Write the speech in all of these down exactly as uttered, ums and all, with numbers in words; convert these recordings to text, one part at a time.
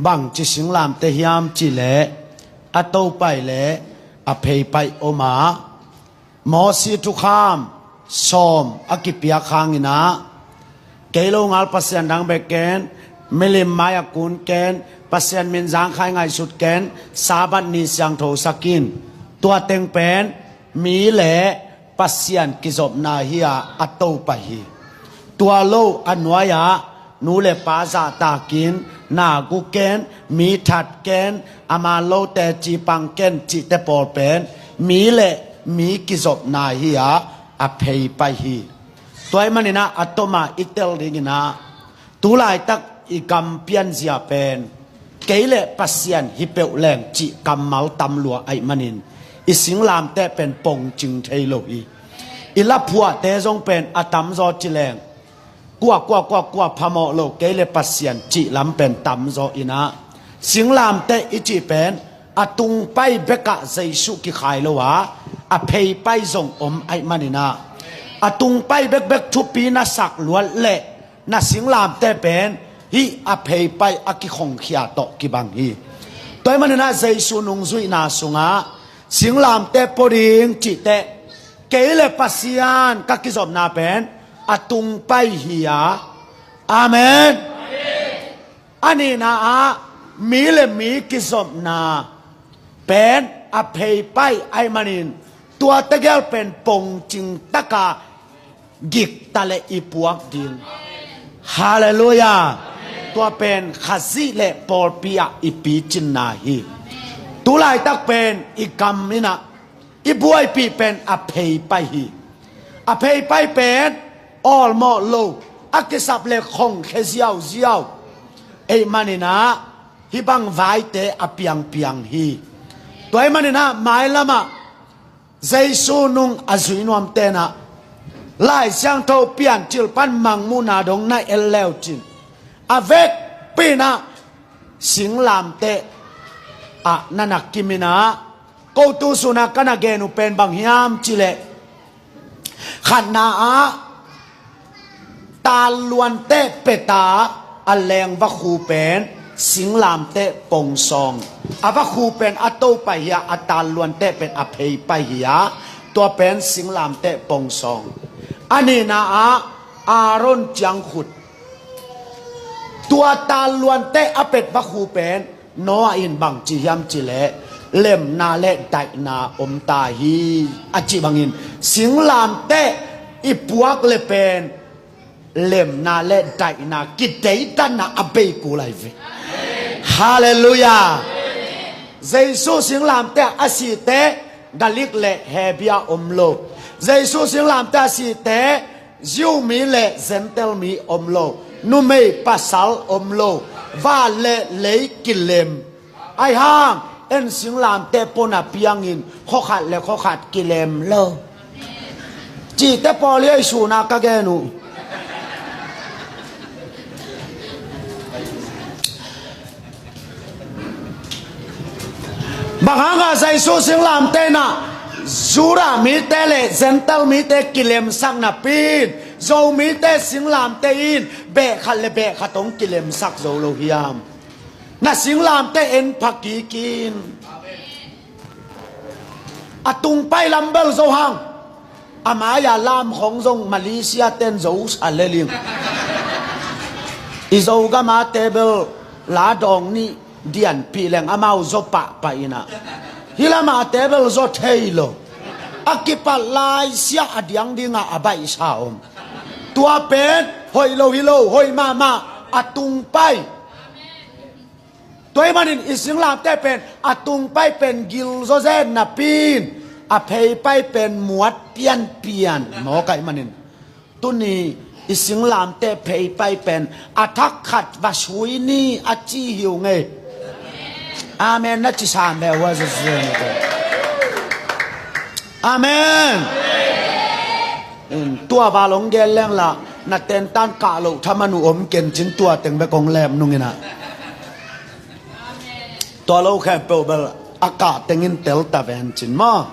Bangci singlamteh hiam cih leh a topaih le a pheipaih om a, Mosi thukham sawm a kipiak hangin ah, kei longal pasian dang bek ken, milim mai-ah kun ken, Pasian min zangkhai ngaihsut ken, Sabbath ni siangthosak in. Tua teng pen mi le Pasian kizopna hi-a a topaih hi. Tua lo a nuai-ah nu le pa zahtakin, na gu ken, mi that ken, a man lo teci pang ken cihte pawl pen mi le mi kizopna hi-a a pheipaih hi. Tua ahih manin ah a toma i tel dingin ah, tu laitak i kam pianzia pen kei le Pasian hi peuh leng cih kammal tam lua ahih manin, i singlamteh pen pongcing thei lo hi. I laphuahte zong pen a tamzaw ci leng, kua kua kua kua phamawh lo, kei le Pasian cih lam pen tamzaw in ah, singlamteh i cih pen a tungpaih bekah Jesu kikhai lo a, a pheipaih zong om ahih manin ah, a tungpaih bekbek thupi na sak luat leh na singlamteh pen hih a pheipaih a kikhongkhia tawh kibang hi. Tua ahih manin ah Jesu nungzuihna sungah singlamteh pua ding cih teh, kei le Pasian ka kizopna pen a tungpaih hi a. Amen. A nihna ah, mi le mi kizopna pen a pheipaih ahih manin, tua tegel pen pongcing taka gikta le i puak ding. Halleluiah. Tua pen Khazih le pawlpi ah i picinna hi. Tu laitak pen i kam in ah i buaipih pen a pheipaih hi. A pheipaih pen awlmawh lo, a kisap le khongkhia ziauziau ahih manin ah, hih bang vaite a piangpiang hi. Tua ahih manin ah mailam ah Jesu nung a zui nuamte'n ah, Lai Siangtho Piancil pan Mangmuhna dong na et le uh cin, a vekpi in ah singlamteh ah na na kim in ah, ko tu sun ah ka na gen uh pen bang hiam cih leh, khatna ah, talluanteh peta a leng vakhu pen singlamteh pongsawng. A vakhu pen a topaih hi a, a talluanteh pen a pheipaih hi a, tua pen singlamteh pongsawng. A nihna ah, Aaron ciangkhut. Tua talluanteh a pet vakhu pen Noah in bangci hiam cih leh, lemna le daihna om ta hi, a cih bangin, singlamteh i puak le pen lemna le daihna kideidanna a bei kul ahi ve. Halleluiah. Jesu singlamteh a sihte Galik le Hebia om lo. Jesu singlamteh a sihte Jew mi le Gentile mi om lo, numei pasal om lo, van le lei kilem. Ahi hang en singlamteh pua na piangin khokhat le khokhat kilem lo. Cihte pawl hi ei, sun ah ka gen uh. Bang hangah Jesu singlamteh in ah Judah mite le Gentile mite kilemsak napi in, Zomite singlamteh in beh khat le beh khat hong kilemsak zo lo hiam? Na singlamteh en pha kik in. A tungpaih lam bel zo hang. A mai-a lam khong zong Malaysia ten zo sa lel ing. I Zogam a table la dawng nih dianpih leng amau zaw pahpah in ah, hih lamah a table zaw thei lo. A kipat laisiah a diang dingah a baihsa om. Tua pen hoih lo hi lo, hoih mahmah, a tungpaih. Tua ahih manin i singlamteh pen a tungpaih pen gilzaw zen napi in, a pheipaih pen muat pianpian mawk ahih manin, tuni i singlamteh pheipaih pen a thak khat va sui ni a ci hi ung ei. Amen na ci sam ve uh a, Jesu. Amen. Tua val hong gen leng la, na tentan kah loh thaman uh om ken cin, tua teng bek hong lem nung in ah. Tua lo khempeuh bel a kah tengin tel ta ven cin maw.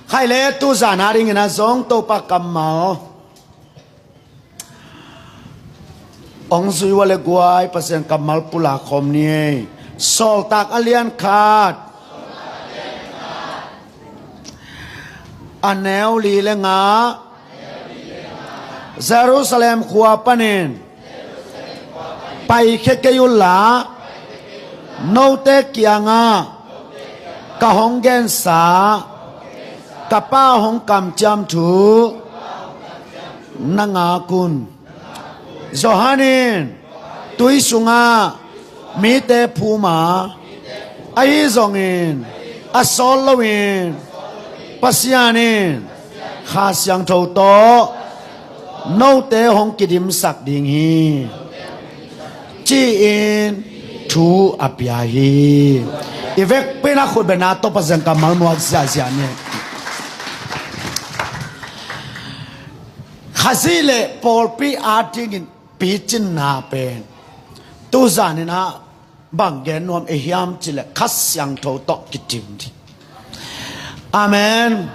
Khaile, tu zan a dingin ah zong Topa kammal, Hong zui ua le guai, Pasian kammal pulak khawm ni ei. Sawltak a lian khat, a neu li le nga, Jerusalem khua panin paikhia kei unla, note kiangah ka hong gensa ka Pa hong kamciam thu na ngak un. Johan in tui sungah mite phum a, ahi zongin a sawt loin Pasian in Kha Siangtho tawh note hong kidimsak ding hi, ci-in thu a pia hi. I vekpi-in a khutbetna tawh Pasian kammal muak ziahziah ni. Khazih le pawlpi adingin picinna pen tuzan in ah bang gen nuam i hiam cih leh Kha Siangtho tawh kidim ding. Amen.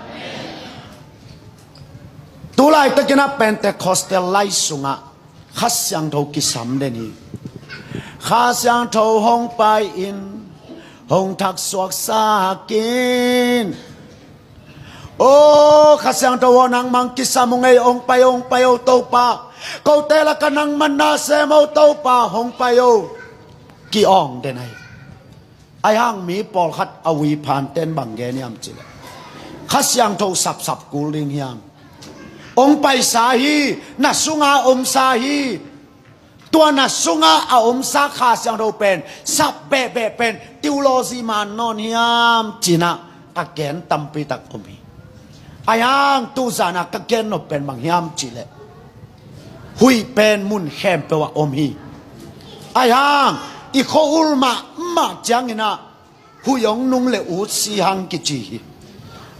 Tulaitakin ah Pentecostal lai sungah Kha Siangtho kisam den hi. Kha Siangtho hong pai-in hong thaksuaksak in. O Kha Siangtho aw, nangmah kisam ung ei, hong pai o, hong pai o Topa. Kote lakah nangmah na sem o Topa, hong pai o. Ki-awng den ahi. Ahi hang mi pawlkhat a ui phanten bang gen hiam cih leh Kha Siangtho sapsap kul ding hiam? Hong paisa hi, na sunga omsa hi. Tua na sungah a omsa Kha Siangtho pen sap behbeh pen theology man nawn hiam ci-in ah a gen tampi tak om hi. Ahi hang tuzan ah ka gen nop pen bang hiam cih leh huih pen mun khempeuh ah om hi. Ahi hang i khua-ul mahmah ciangin ah huih hong nung le ut si hang kici hi.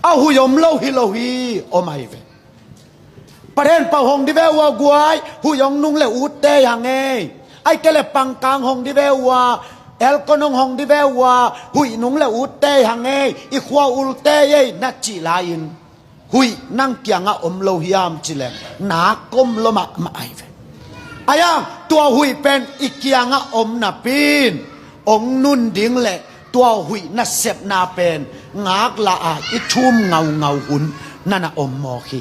A huih om lo hi lo hi, om ahi ve. Pathen pau hong dih ve ua guai, huih hong nung le ut tei hang ei. Ahih kei leh pangkang hong dih ve ua, aircon hong hong dih ve ua, huih nung le ut tei hang ei, i khua-ul tei ei na cih lai-in huih nang kiangah om lo hiam cih leh na kom lo mahmah ahi ve. Ahi hang tua huih pen i kiangah om napi-in hong nun ding le tua huih nasepna pen ngaklah a i thum ngaungau hun na na om mawk hi.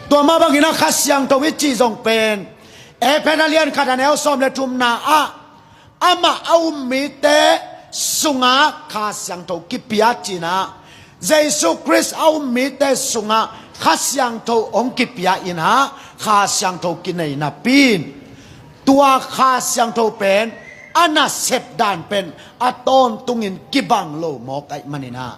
Tua mah bangin ah Kha Siangtho i cih zong pen Efesa lian khat a neu sawm le thumna ah amah a um mite sungah Kha Siangtho kipia ci-in ah, Jesu Khrist a um mite sungah Kha Siangtho hong kipia in ah Kha Siangtho kinei napi-in tua Kha Siangtho pen a nasep dan pen a tawntungin kibang lo mawk ahih manin ah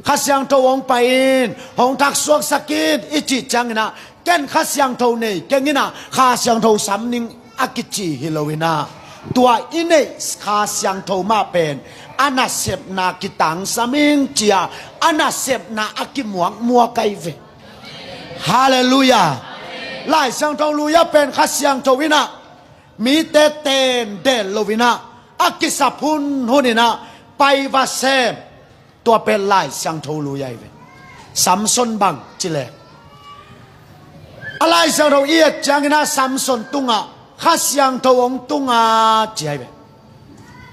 Kha Siangtho hong pai in, hong thaksuaksak in i cih ciangin ah ken Kha Siangtho nei keng in ah Kha Siangtho sam ning a kici hi lo in ah, tua i neih Kha Siangtho mah pen a nasepna kitangsam ing ci-a a nasepna a kimuakmuak ahi ve. Halleluiah. Lai Siangtho lui-ah pen Kha Siangtho in ah mite tenden lo in ah a kisap hunhun in ah pai va sem. Tua pen Lai Siangtho lui ahi ve. Samson bang ci leh a Lai Siangtho i et ciangin ah Samson tungah Kha Siangtho hong tung a ci ahi ve.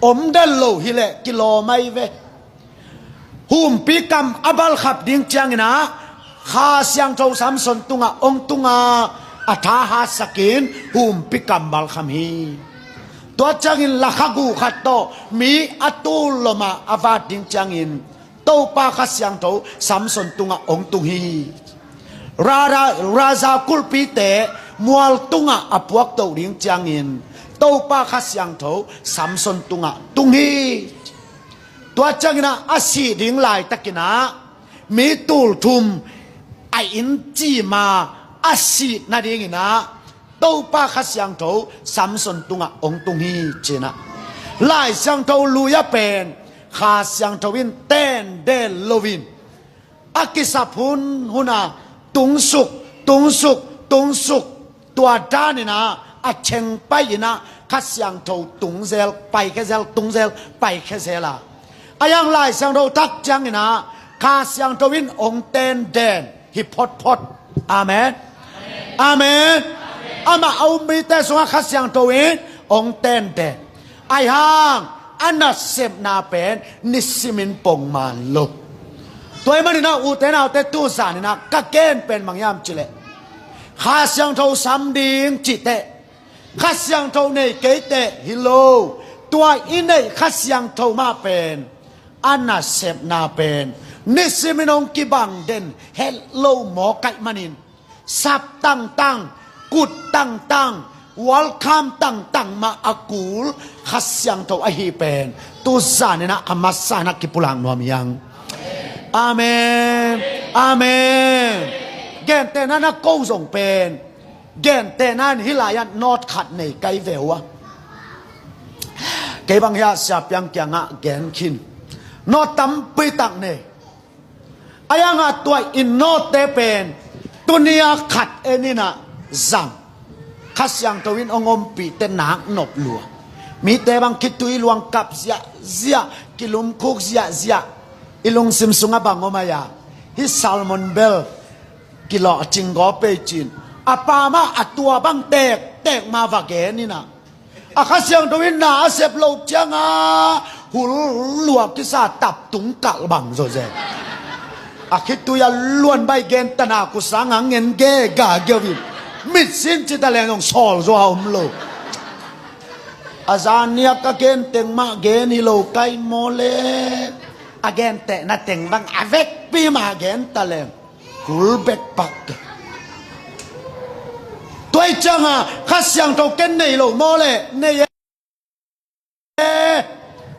Om den lo hi leh kilawm ahi ve. Humpi kam a balkhap ding ciangin ah Kha Siangtho Samson tungah hong tung a, a tha hatsak in humpi kam balkham hi. Tua ciangin lakhagu khat tawh mi a tul lomah a vat ding ciangin Topa Kha Siangtho Samson tungah hong tung hi. Raja, raja kulhpite mual tungah a puaktoh ding ciangin Topa Kha Siangtho Samson tungah tung hi. Tua ciangin ah a sih ding laitakin ah mi tul thum a inn cim a a sih nadingin ah Topa Kha Siangtho Samson tungah hong tung hi ci-in ah Lai Siangtho lui-ah pen Kha Siangtho in tenden lo in a kisap hunhun a tungsuk, tungsuk, tungsuk, tua danin ah a cheng pai in ah Kha Siangtho tungzel paikhia zel, tungzel paikhia zel a, a yang Lai Siangtho thak ciangin ah Kha Siangtho in hong tenden hi photphot. Amen. Amen. Amah a um mite sungah Kha Siangtho in hong tenten. Ahi hang a nasepna pen nisimin pongman lo. Tua ahih manin ah ute naute, tu zanin ah ka gen pen bang hiam cih leh, Kha Siangtho sam ding cih teh, Kha Siangtho nei kei teh hi lo. Tua i neih Kha Siangtho mah pen, a nasepna pen nisimin hong kibang den het lo mawk ahih manin, sap tangtang, kut tangtang, welcome tangtang mah a kul Kha Siangtho ahi pen tu zanin ah a masa in ah kipulak nuam hi hang. Amen. Amen. Gentehna in ah ko zong pen, gentehna in hih lai-ah note khat nei ka hi ve uh a. Kei bang hiah Sia Piang kiangah gen khin. Note tampi tak nei. Ahi hang a tua i note pen tuni-a khat en in ah zang. Kha Siangtho in hong ompih teh nak nop lua. Mite bang khitui luang kap ziahziah, kilumkhuk ziahziah. I lungsim sungah bang om a hia? Hih salmon bel kilawh a cing gawp ei ci-in, a pa mah a tua bang tektek mah va gen in ah, a Kha Siangtho in na a sep loh ciangah hul lua kisa, tap tung kalh bang zawzen. A khitui a luan bai gen ta na, ku sangah ngen ge ga geu in, mitsin ci ta leng zong sawl zaw a om lo. A zan ni-a ka gen teng mah gen hi lo ka hi maw le, a gentehna teng bang a vekpi mah gen ta leng, kul bek pak. Tua ahih ciangah Kha Siangtho ken nei lo maw le, nei e.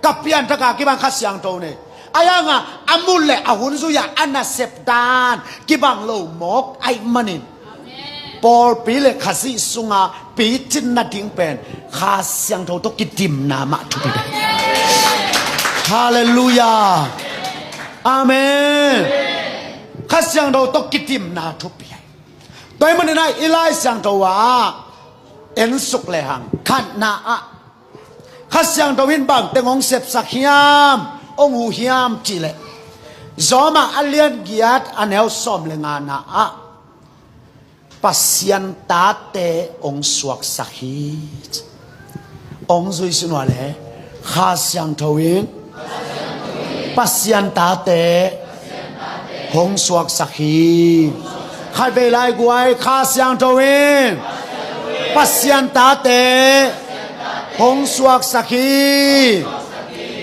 Ka pianthak a kibang Kha Siangtho nei. Ahi hang a, a mun le a hun zui-a a nasep dan kibang lo mawk ahih manin, pawlpi le Khazih sunga picin nading pen Kha Siangtho tawh kidimna mah thupi pen. Halleluiah. Amen. Kha Siangtho tawh kidimna thupi. Tua ahih manin ah i Lai Siangtho ah en suk lehang, khatna ah Kha Siangtho in bangteng hong sepsak hiam, hong huh hiam cih leh, Rom a lian giat a neu sawm le ngana ah, Pasian tate hong suaksak hi. Hong zui sin uh leh, Kha Siangtho in Pasian tate hong suaksak hi. Khatvei lai guai, Kha Siangtho in Pasian tate hong suaksak hi.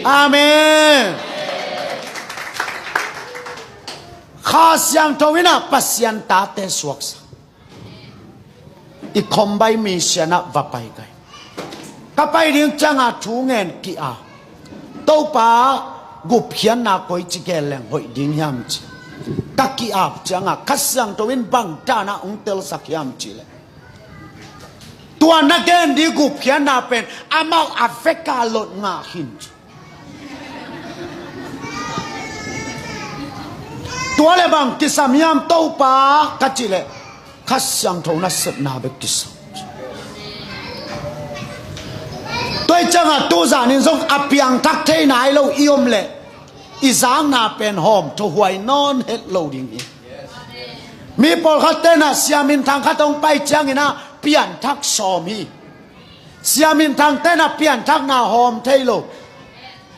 Amen. Kha Siangtho in ah Pasian tate suaksak. I khombai mission ah va pai ka hi. Ka pai ding ciangah thu ngen ki-ap. Topa, gupkhiatna koici gen leng hoih ding hiam ci. Ka ki-ap ciangah Kha Siangtho in bang dan ah hong telsak hiam cih leh, tua na gen ding gupkhiatna pen amau a vek a lot ngah hi ci. Tua leh bang kisam hiam Topa ka cih leh, Kha Siangtho nasepna bek kisam. Tua ahih ciangah tu zanin zong a piangthak thei nai lo i om leh, i zakna pen hawmthawhuai nawn het lo ding hi. Mi pawlkhat ten ah sia minthang khat hong pai ciangin ah pianthak sawm hi. Sia minthang ten ah pianthakna hawm thei lo.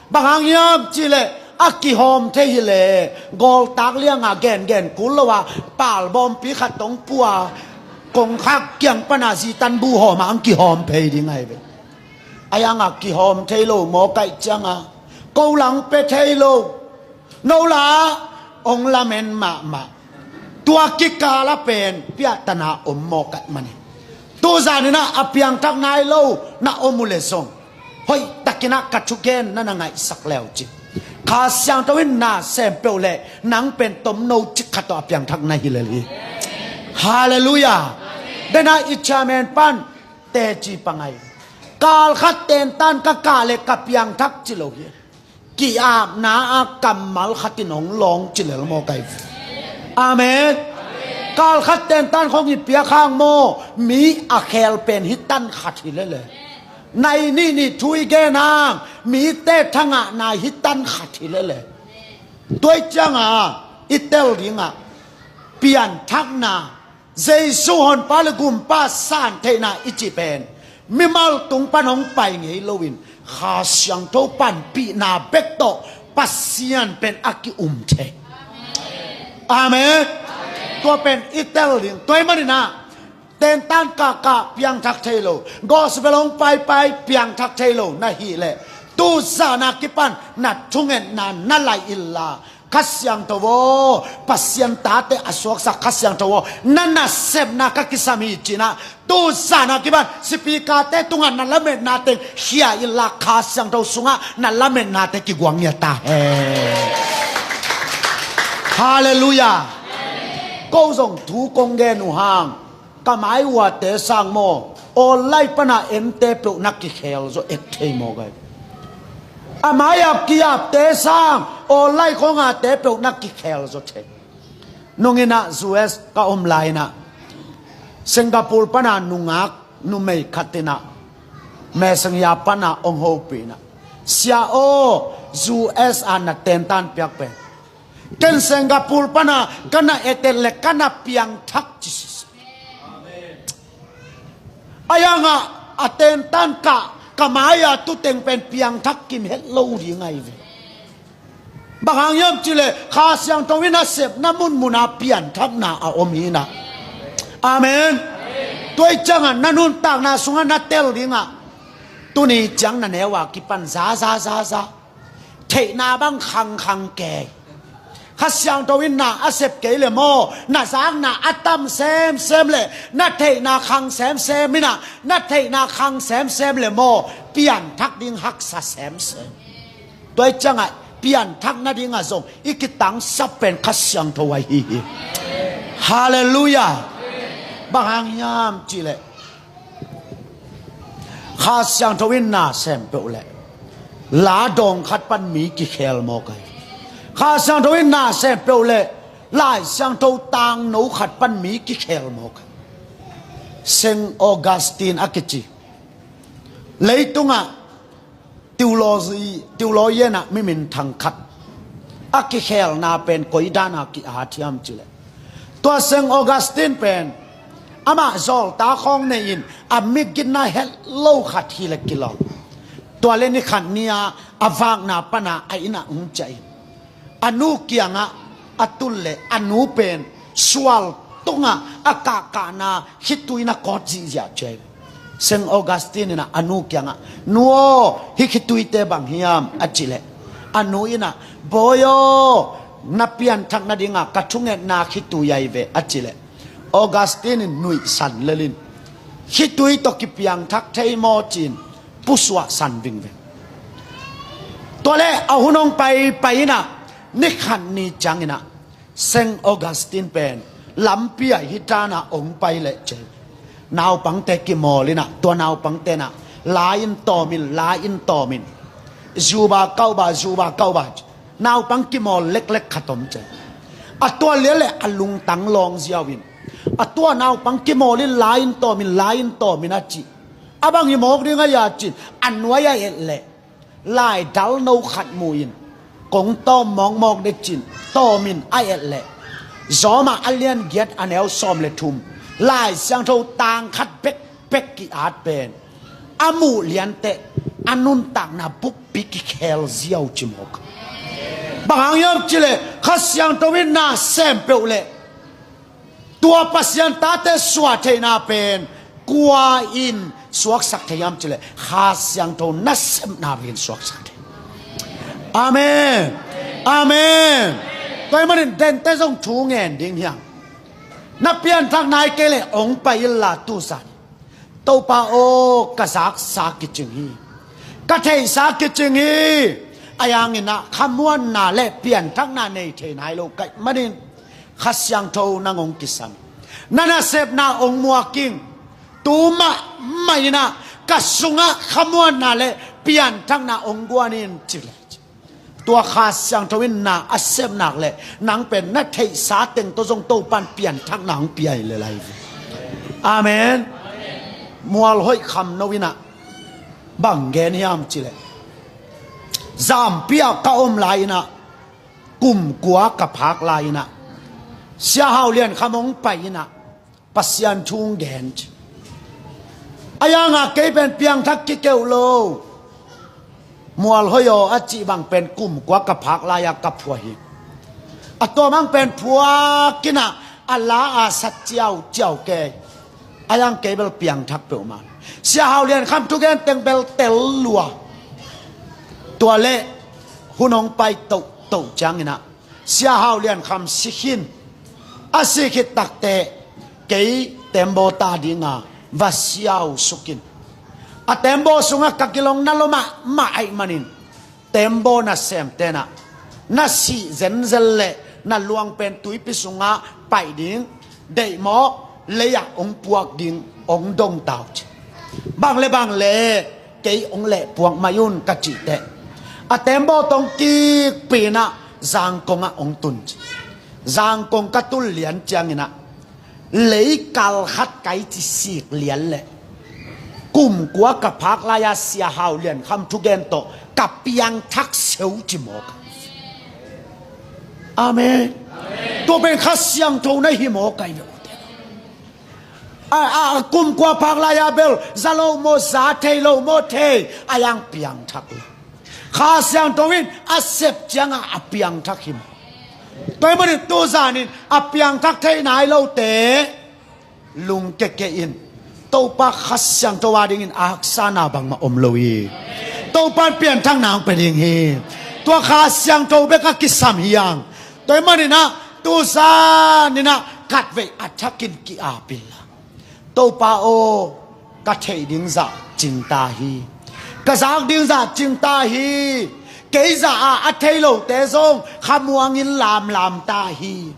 Bang hang hiam cih leh, a kihawm thei hi leh, gawltak liangah gengen kul lo a, palbawmpi khat hong pua, kongkhak kiang pan a zitan bu hawm a hong kihawm phei ding ahi ve. Ahi hang a kihawm thei lo mawk ahih ciangah, ko la hong pia thei lo. No la, hong lamen mahmah. Tua kikal ah pen piahtana om mawk ahih manin, tu zanin ah a piangthak nai lo na om uh leh zong, hoihtakin ah ka thugen na na ngaihsak le uh ci. Kha Siangtho in na sem peuh leh nang pen tomno cik khat tawh a piangthak na hi lel hi. Halleluiah. Den ah i chairman pan teci pangai. Kal khat tentan ka kah leh ka piangthak ci lo hi. Ki-apna ah kammal khat in hong lawng ci lel mawk ahi. Amen. Kal khat tentan khong i piak hang maw, mi a khel pen hi tan khat hi lel e. Nai nih nih thu i gen hang, mite thangahna hi tan khat hi lel e. Tua ahih ciangah i tel dingah pianthakna Jesu honpa le gumpa san theihna i cih pen mimal tung pan hong pai ngei loin Kha Siangtho panpihna bek tawh Pasian pen a ki-um thei. Amen. Tua pen i tel ding. Tua ahih manin ah tentan kahkah piangthak thei lo, gospel hong paipai piangthak thei lo na hih leh, tu zan a kipan na thungetna na laih inla, Kha Siangtho aw, Pasian tate a suaksak Kha Siangtho aw, na nasepna ka kisam hi ci-in ah, tu zan a kipan speaker-te tungah na lametna teng khia inla, Kha Siangtho sungah na lametnate kiguang ngiat ta hen. Halleluiah. Ko zong thu kong gen uh hang, ka mai uate sang maw, awllai pana ente peuh na kikhel zaw et thei maw gai. A mai-a ki-apte sang awllai khawng ate peuh na kikhel zaw thei. Nung in ah U S ka om lai-in ah, Singapore pana nungak numei khat in ah, Messenger pana hong hopih in ah, "Sia aw, U S a na tentan piak pen ken Singapore pana ka na et et leh ka na piangthak," ci sisi. Ahi hangah a tentan kah, ka mai-a tu teng pen piangthak kim het lo ding ahi ve. Bang hang hiam cih leh Kha Siangtho in a sepna munmun ah pianthakna a om hi in ah. Amen. Tua ahih ciangah na nuntakna sungah na tel ding ah, tuni ciang na neu a kipan za za za za, theihna bang khangkhang kei. Kha Siangtho in na a sep kei leh maw, na zakna a tam semsem leh, na theihna khang semsem in ah, na theihna khang semsem leh maw, pianthak ding haksa semsem. Tua ahih ciangah pianthak nadingah zong i kitangsap pen Kha Siangtho ahi hi. Halleluiah. Bang hang hiam cih leh Kha Siangtho in na sem peuh leh la dawng khat pan mi kikhel mawk ahi. Kha Siangtho in na sem peuh leh Lai Siangtho tangno khat pan mi kikhel mawk ahi. Saint Augustine a kici, leitungah theology, theologian ah mi minthang khat a kikhelna pen koi dan a ki-at hiam cih leh, tua Saint Augustine pen amah zawlta khawng nei-in a migitna het lo khat hi leh kilawm. Tua leh ni khat ni-a a vakna pana a inn ah hong ciah in, a nu kiangah a tun leh a nu pen sual tungah a kahkahna khitui na kawt zihziah ci hi. Saint Augustine in ah a nu kiangah, "Nu aw, hih khituite bang hiam?" a cih leh, a nu in ah, "Bawi aw, na pianthak nadingah ka thungetna khitui ahi ve," a cih leh, Augustine in nuihsan lel in, "Khitui tawh kipiangthak thei maw?" ci-in pusuahsan vingveng. Tua leh a hun hong paipai in ah, ni khat ni ciangin ah Saint Augustine pen lampi ah hih dan a hong pai leh ci hi. Naupangte kimawl in ah, tua naupangte in ah la-in tawm in, la-in tawm in, "Juba kauba, juba kauba," naupang kimawl leklek khat om ci hi. A tua lian leh a lungtang lawng ziau in, a tua naupang kimawl in, "La-in tawm in, la-in tawm in," a cih. "A bang hi mawk ding a hia?" ci-in a nuai a et leh, laidal no khat mu in, kong tawm mawkmawk ding ci-in tawm in a et leh, Rom ah a lian giat a neu sawm leh thum, Lai Siangtho tang khat bekbek ki-at pen a muh lianteh a nuntakna buppi kikhel ziau ci mawk. Bang hang hiam cih leh Kha Siangtho in na sem peuh leh tua Pasian tate suah theihna pen kua in suaksak thei hiam cih leh Kha Siangtho nasepna bek in suaksak thei. Amen. Amen. Tua ahih manin dente zong thu ngen ding hi hang. Na pianthak nai kei leh hong pai inla tu zan, "Topa aw, ka zaksa kicing hi, ka theihsa kicing hi," ahi hangin ah khamuanna leh pianthakna nei thei nai lo ka hih manin Kha Siangtho nang hong kisam. Na nasepna hong muak ing. Tu mahmah in ah ka sungah khamuanna leh pianthakna hong guan in ci leh, tua Kha Siangtho in na a sep nak leh nang pen na theihsa teng tawh zong Topa'n pianthakna hong pia hi lel ahi ve. Amen. Mualhoih Khamno in ah bang gen hiam cih leh, Zampi ah ka om lai-in ah, kum kua ka phak lai-in ah, Sia Hau Lian Kham hong pai in ah, Pasian thu hong gen ci. A yangah kei pen piangthak kikeuh lo. Mual hoih aw a cih bang pen kum kua ka phak lai-a ka phuah hi. A tua mang pen phuak in ah a la a sat ciauciau kei. A yang kei bel piangthak peuhmah. Sia Hau Lian Kham thugen teng bel tel lua. Tua leh hun hong pai tohtoh ciangin ah Sia Hau Lian Kham si khin. A si khit takteh kei tembaw ta dinga va siau suk in. A tembaw sungah ka kilong na lua mahmah ahih manin tembaw nasemte'n ah na sih zenzen leh na luang pen tuipi sungah paih ding, deih mawk, lei-ah hong puak ding hong dong ta uh ci. Bang le bang le kei hong leh puak mai un ka cih teh a tembaw tawh kikpi in ah Zangkong ah hong tun ci. Zangkong ka tul lian ciangin ah lei kal khat kai ci sik lian leh kum kua ka phak lai-a Sia Hau Lian Kham thugen tawh ka piangthak seu ci mawk. Amen. Tua pen Kha Siangtho na hi mawk ai ve. A, a, a kum kua phak lai-a bel za lo maw, za thei lo maw, thei, a yang piangthak lo. Kha Siangtho in a sep ciangah a piangthak hi maw. Tua ahih manin tu zanin a piangthak thei nai lote lungkia kei in. Topa Kha Siangtho a dingin a haksatna bangmah om lo hi. Topa in pianthakna hong pia ding hi. Tua Kha Siangtho bek a kisam hi hang. Tua ahih manin ah tu zanin ah khatvei a thakin ki-ap inla, Topa aw, ka theih ding zah cing ta hi. Ka zak ding zah cing ta hi. Kei zah a, a thei lote zong khamuangin lamlam ta hi.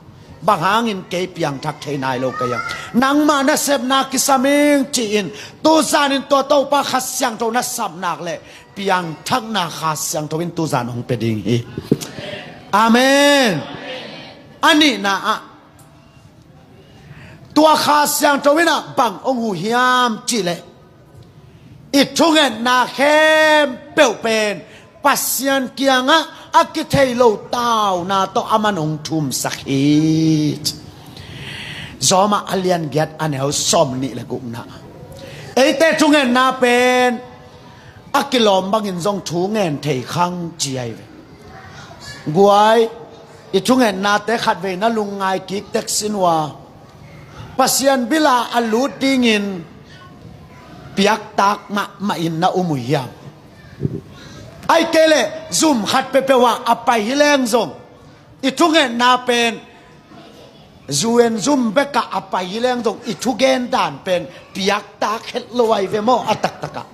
Bang hangin kei piangthak thei nai lo ka hiam? Nangmah nasepna kisam ing ci-in tu zanin tua Topa Kha Siangtho na sap nak leh piangthakna Kha Siangtho in tu zan hong pia ding hi. Amen. A nihna ah tua Kha Siangtho in ah bang hong huh hiam cih leh i thungetna khempeuh pen Pasian kiangah a kithei lo tauna tawh aman hong thumsak hi. Rom ah a lian giat a neu sawmnih le gukna. Eite thungetna pen a kilawm bangin zong thungen thei khang ci ahi ve. Guai, i thungetnate khatvei na lungngai kik tek sin uh a, Pasian bila a lut dingin piaktak mahmah in na um uh hiam? Ahih kei leh zum khat peuhpeuh ah a pai hi leng zong i thungetna pen U N zum bekah a pai hi leng zong i thugen dan pen piaktak het lo ahi ve maw? A taktakah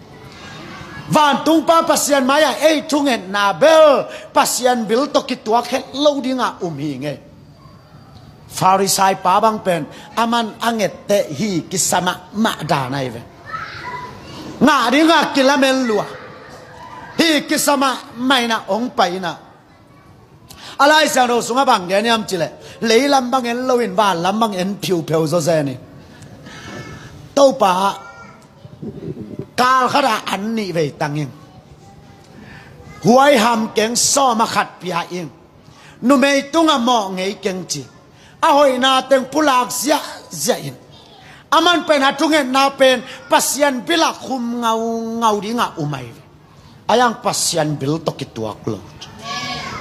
vantung Pa Pasian mai-ah ei thungetna bel Pasian bil tawh kituak het lo dingah um hi ngei. Farisai pa bang pen aman a ngette hi kisa mahmah dan ahi ve. Ngah dingah kilamen lua hi kisa mahmah in ah hong pai in ah, a Lai Siangtho sungah bang gen hiam cih leh, leilam bang en loin vanlam bang en phiupheu zawzen hi. Topa, kal khatah an nih vei tang ing. Huaiham keng sawm a khat pia ing. Numei tungah mawh ngei keng ci. A hoihna teng pulak ziahziah in. Aman pen a thungetna pen Pasian bilah khum ngaungau dingah um ahi ve. A yang Pasian bil tawh kituak lo.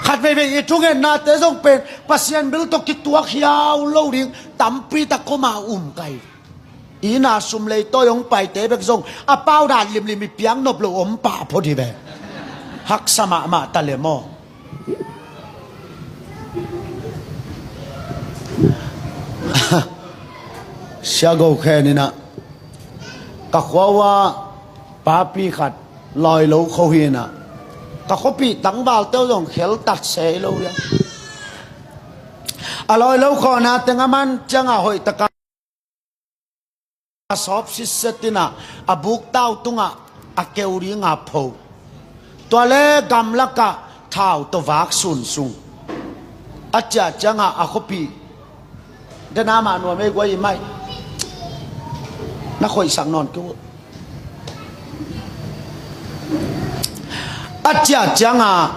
Khat veivei i thungetnate zong pen Pasian bil tawh kituak hiau lo ding tampi tak koma um kai. I na sum lei tawi hong paite bek zong a pau dan limlim i piak nop lo om pah phot hi ve. Haksa mahmah ta le maw? Sia Go Khen in ah ka khua uh ah papi khat lawi lo kho hi in ah, ka khuapih tangvalte uh zong kheltat se lo hi a. A lawi lo khawhna teng a man ciangah hoih taka a sawp sitset in ah a buktau tungah a keu dinga pho. Tua le gamlakah thau tawh vak sunsung. A ciah ciangah a khuapih, dena mah nuam ei guai i maih. Na khoihsak nawn kei uh. A ciah ciangah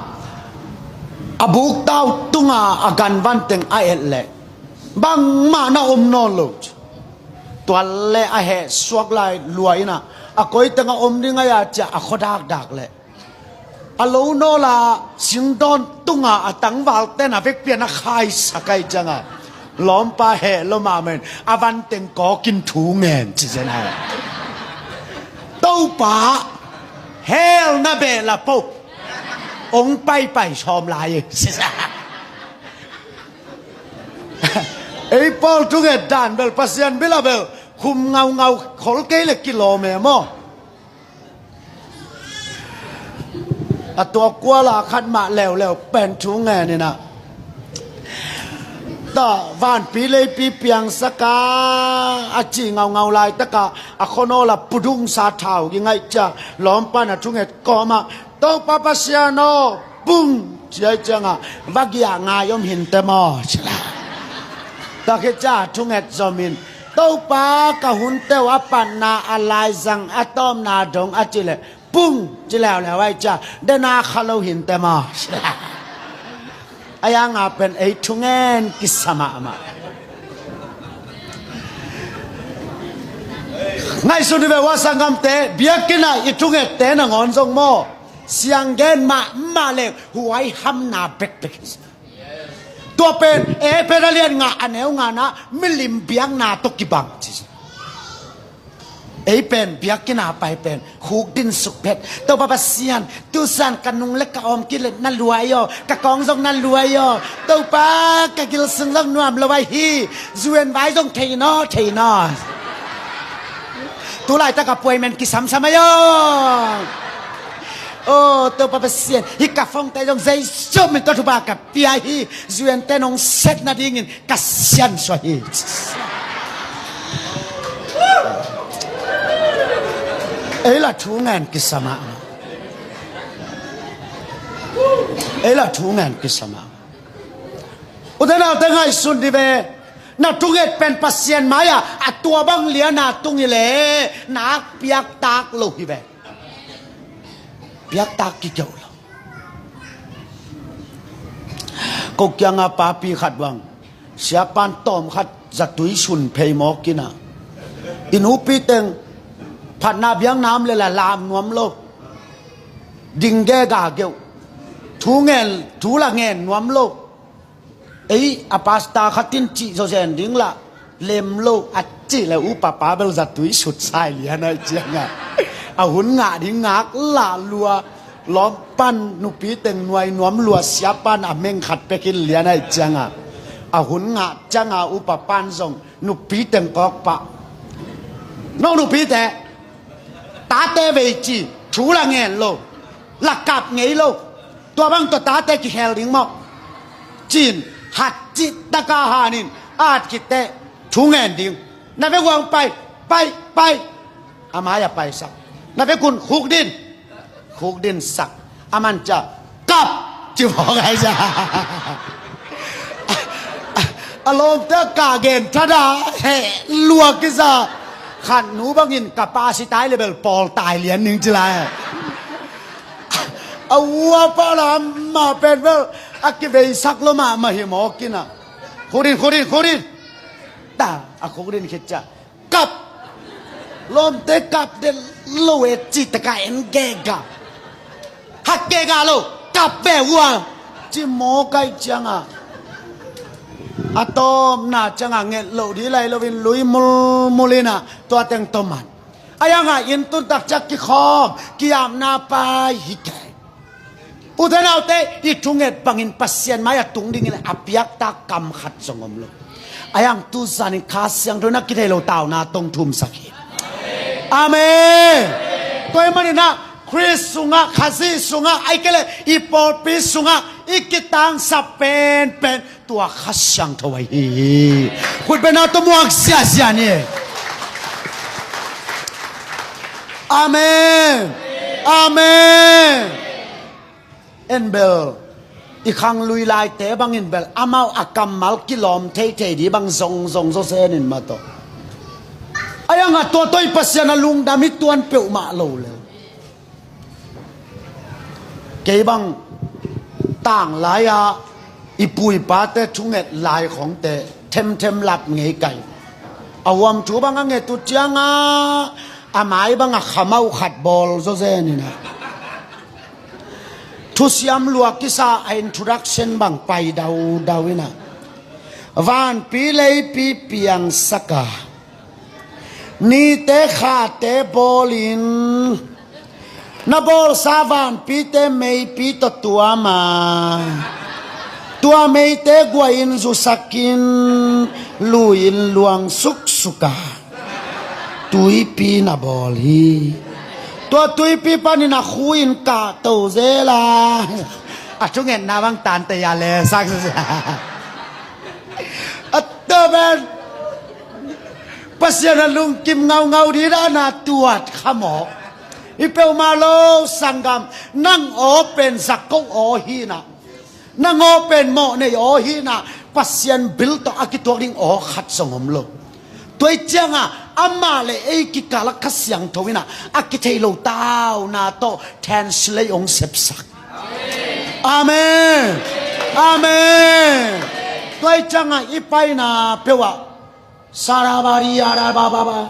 a buktau tungah a ganvan teng a et leh bangmah na om nawn lo. Tual le a heh suak lai lua in ah, a koi teng a om ding a, ya ciah a khuadakdak leh a lo nawla singdawn tunga a tangval ten a vekpi-in a khaisak ahih cianga lawmpa heh lo mahmah in a van teng kawkin thu ngen ci zen a. Topa, hell na beh la po, ong paipai sawm lai hi. Ei pawl thunget dan bel Pasian bil ah bel khum ngaungau khol kei le kilawm e maw. A tua kuala khat mah leuleu pen thu ngen in ah, ta vanpi leipi piangsak a, a ci ngaungau laitaka a khuanawl a pudungsa thau ging ahih ciang lawmpa in a thunget kawmah, Topa Pasian aw, pung ci ahih cianga, va giah ngai om hinte maw ci la. Tua khit ciang a thunget zom in, Topa, ka hunte uh a patna, a laizang, a tawpna dong a ci leh pung ci leuleu ahih ciang, dena kha lo hinte maw ci la. A yanga pen ei thungen kisa mahmah. Ngaihsun hi ve ua sanggamte, biakinn ah i thungette nangawn zong maw, sianggen mahmah le huaihamna bekbek hi. Tua pen Efesa lian nga a neu ngana milim biakna tawh kibang ci. Ei pen biakinn a pai pen khukdin suk phet. Topa Pasian, tusan ka nung le ka awm kile na luai aw, ka kawng zong na luai aw. Topa, ka gilsung zong nuam lo ai hi. Zu-en vai zong thei naw, thei naw. Tulaitak appointment kisamsam ai aw. Aw Topa Pasian, hih ka phone te zong Jesu min tawh thupha ka pia hi. Zu-en te nong set nadingin ka siansuah hi. Ei la thu ngen kisa mahmah. Ei la thu ngen kisa mahmah. Ute naute, ngaihsun hi ve. Na thunget pen Pasian mai-ah a tua bang liana tung hi leh nak piaktak lo hi ve. Piaktak kikeuh lo. Ko kianga papi khat bang, siapan tawm khat zatui sun phei mawk in ah, i nupi teng phatna biakna om le la lam nuam lo. Ding gega geuh. Thu ngen, thu la ngen nuam lo. Ei a pasta khat in cih zawzen ding lah lem lo a cih le upa pa bel zatui sut sai lian ahih cianga, a hun ngah ding ngak lah lua. Lawmpan nupi teng nuai nuam lua, siapan a meng khat pekin lian ahih cianga, a hun ngah cianga upa pan zong nupi teng kawk pah. No nupite, tate vei ci, thu la ngen lo, la kap ngei lo. Tua bang tawh tate kihel ding maw? Cin, hat cih taka hanin, at khit teh thu ngen ding. Na vekun pai, pai, pai. A mai-ah paisak. Na vekun khukdin, khukdin sak. A man ciang kap ci mawk ai sa. A lawmte a kah gen thada heh luak i sa. Khat nu bangin ka pa si tai le bel pawl tai lian ning ci lai. A uapa lam mah pen bel a kiveisak lo mahmah hi mawk in ah. Khukdin, khukdin, khukdin. Ta, a khukdin khit ciang kap. Lawmte kap den lo e ci taka en gega. Hat gega lo, kap ve ua ci mawk ahih cianga, a tawpna cianga nget loh ding lai loin lui mulmul in ah tua teng tawh man. A yanga inn tun tak ciang kikhawm, ki-apna pai hi kei. Ute naute, i thunget bangin Pasian mai-ah tung dingin a piaktak kam khat zong om lo. A yang tu zanin Kha Siangtho in a kithei lo tauna tong thumsak hi. Amen. Tua ahih manin ah Khrist sungah, Khazih sungah, ahih kei leh i pawlpi sungah i kitangsap penpen tua Kha Siangtho ahi hi. Khutbetna tawh muak ziahziah ni. Amen. Amen. En bel i khanglui laite bangin bel amau a kammal kilawm theithei ding bang zongzong zawzen in mah tawh. A yanga tua tawh i Pasian a lungdam hi tuan peuhmah lo le. Kei bang tang lai-a i pu i pate thunget lai khongte themthem lap ngei kai. A huam thu bang a nget uh ciangah a mai bangah khamauh khat bawl zawzen inah, thusiam luak kisa a introduction bang pai daudau inah, vanpi leipi piangsak a, nite khate bawlin, na bawlsa vanpite meipi tawh tuam a, tua meite guahin zusakin, lui-in luang suksuk a, tuipi na bawl hi. Tua tuipi panin a khu-in kahto zel a, a thungetna bang tante a lesak a, tua pen Pasian a lungkim ngaungau dih dan a tuat khamawk. Hi peuhmah lo sanggam, nang aw pen zak ko aw hinah, nang aw pen mawh nei aw hinah, Pasian bil tawh a kituak ding aw khat zong om lo. Tua ih ciangah amah le ei kikal a Kha Siangtho inah a kithei lo tauna tawh translate hong sepsak. Amen. Amen. Tua ih ciangah i paina peuhah Sarabari arabababa.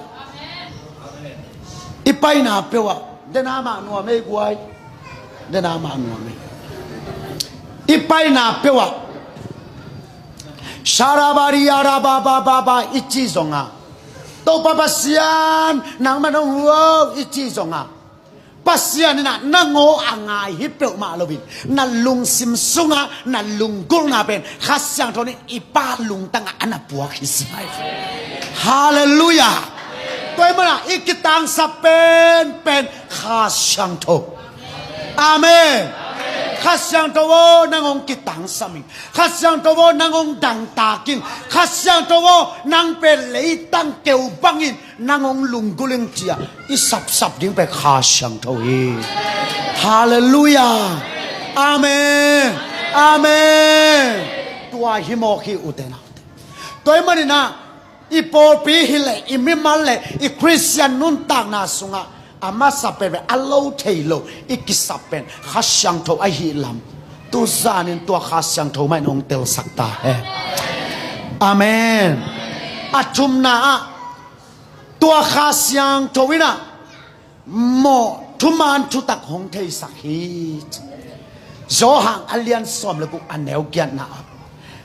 I paina peuhah dena mah nuam ei guai. Dena mah nuam ei. I paina peuhah Sarabari arabababa i ci zongah, Topa Pasian nangman hong huo i ci zongah, Pasian inah nang aw a ngai hi peuhmah loin, na lungsim sungah, na lunggulhna pen Kha Siangtho nih i pa lungtangah a na puak hi sai. Halleluiah. Tua ih manah i kitangsap penpen Kha Siangtho. Amen. Kha Siangtho aw, nang hong kitangsam in. Kha Siangtho aw, nang hong dangtak in. Kha Siangtho aw, nang pen leitang keu bangin nang hong lunggulh in, ci-a i sapsap ding pen Kha Siangtho hi. Halleluiah. Amen. Amen. Tua hi mawk hi, ute naute. Tua ih maninah i pawlpi hileh, i mimal le i Khristian nuntakna sungah a masa penpen a lo thei lo i kisap pen Kha Siangtho ahih lam, tuzanin tua Kha Siangtho mah in hong telsak ta hen. Amen. A thumna ah, tua Kha Siangtho inah mawh thuman thutak hong theisak hi. Johan a lian sawm le guk a neu giatna ah,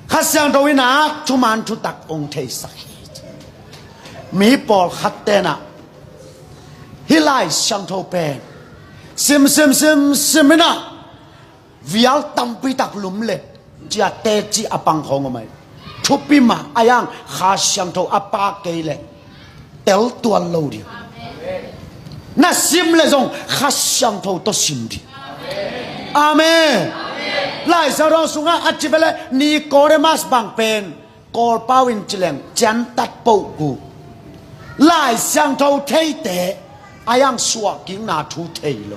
Kha Siangtho inah thuman thutak hong theisak hi. Mi pawlkhat tenah hih Lai Siangtho pen sim sim sim sim inah vial tampi tak lumlet, cia teci a pang khawng om ai. Thupi mah a, a yang Kha Siangtho a pa kei leh tel tuan lo ding. Na sim leh zong Kha Siangtho tawh sim ding. Amen. Lai Siangtho sungah a ci ve leh Nicodemus bang pen Kawlpau in ci leng ciantat pohku, Lai Siangtho theite a yang suahkikna thu thei lo.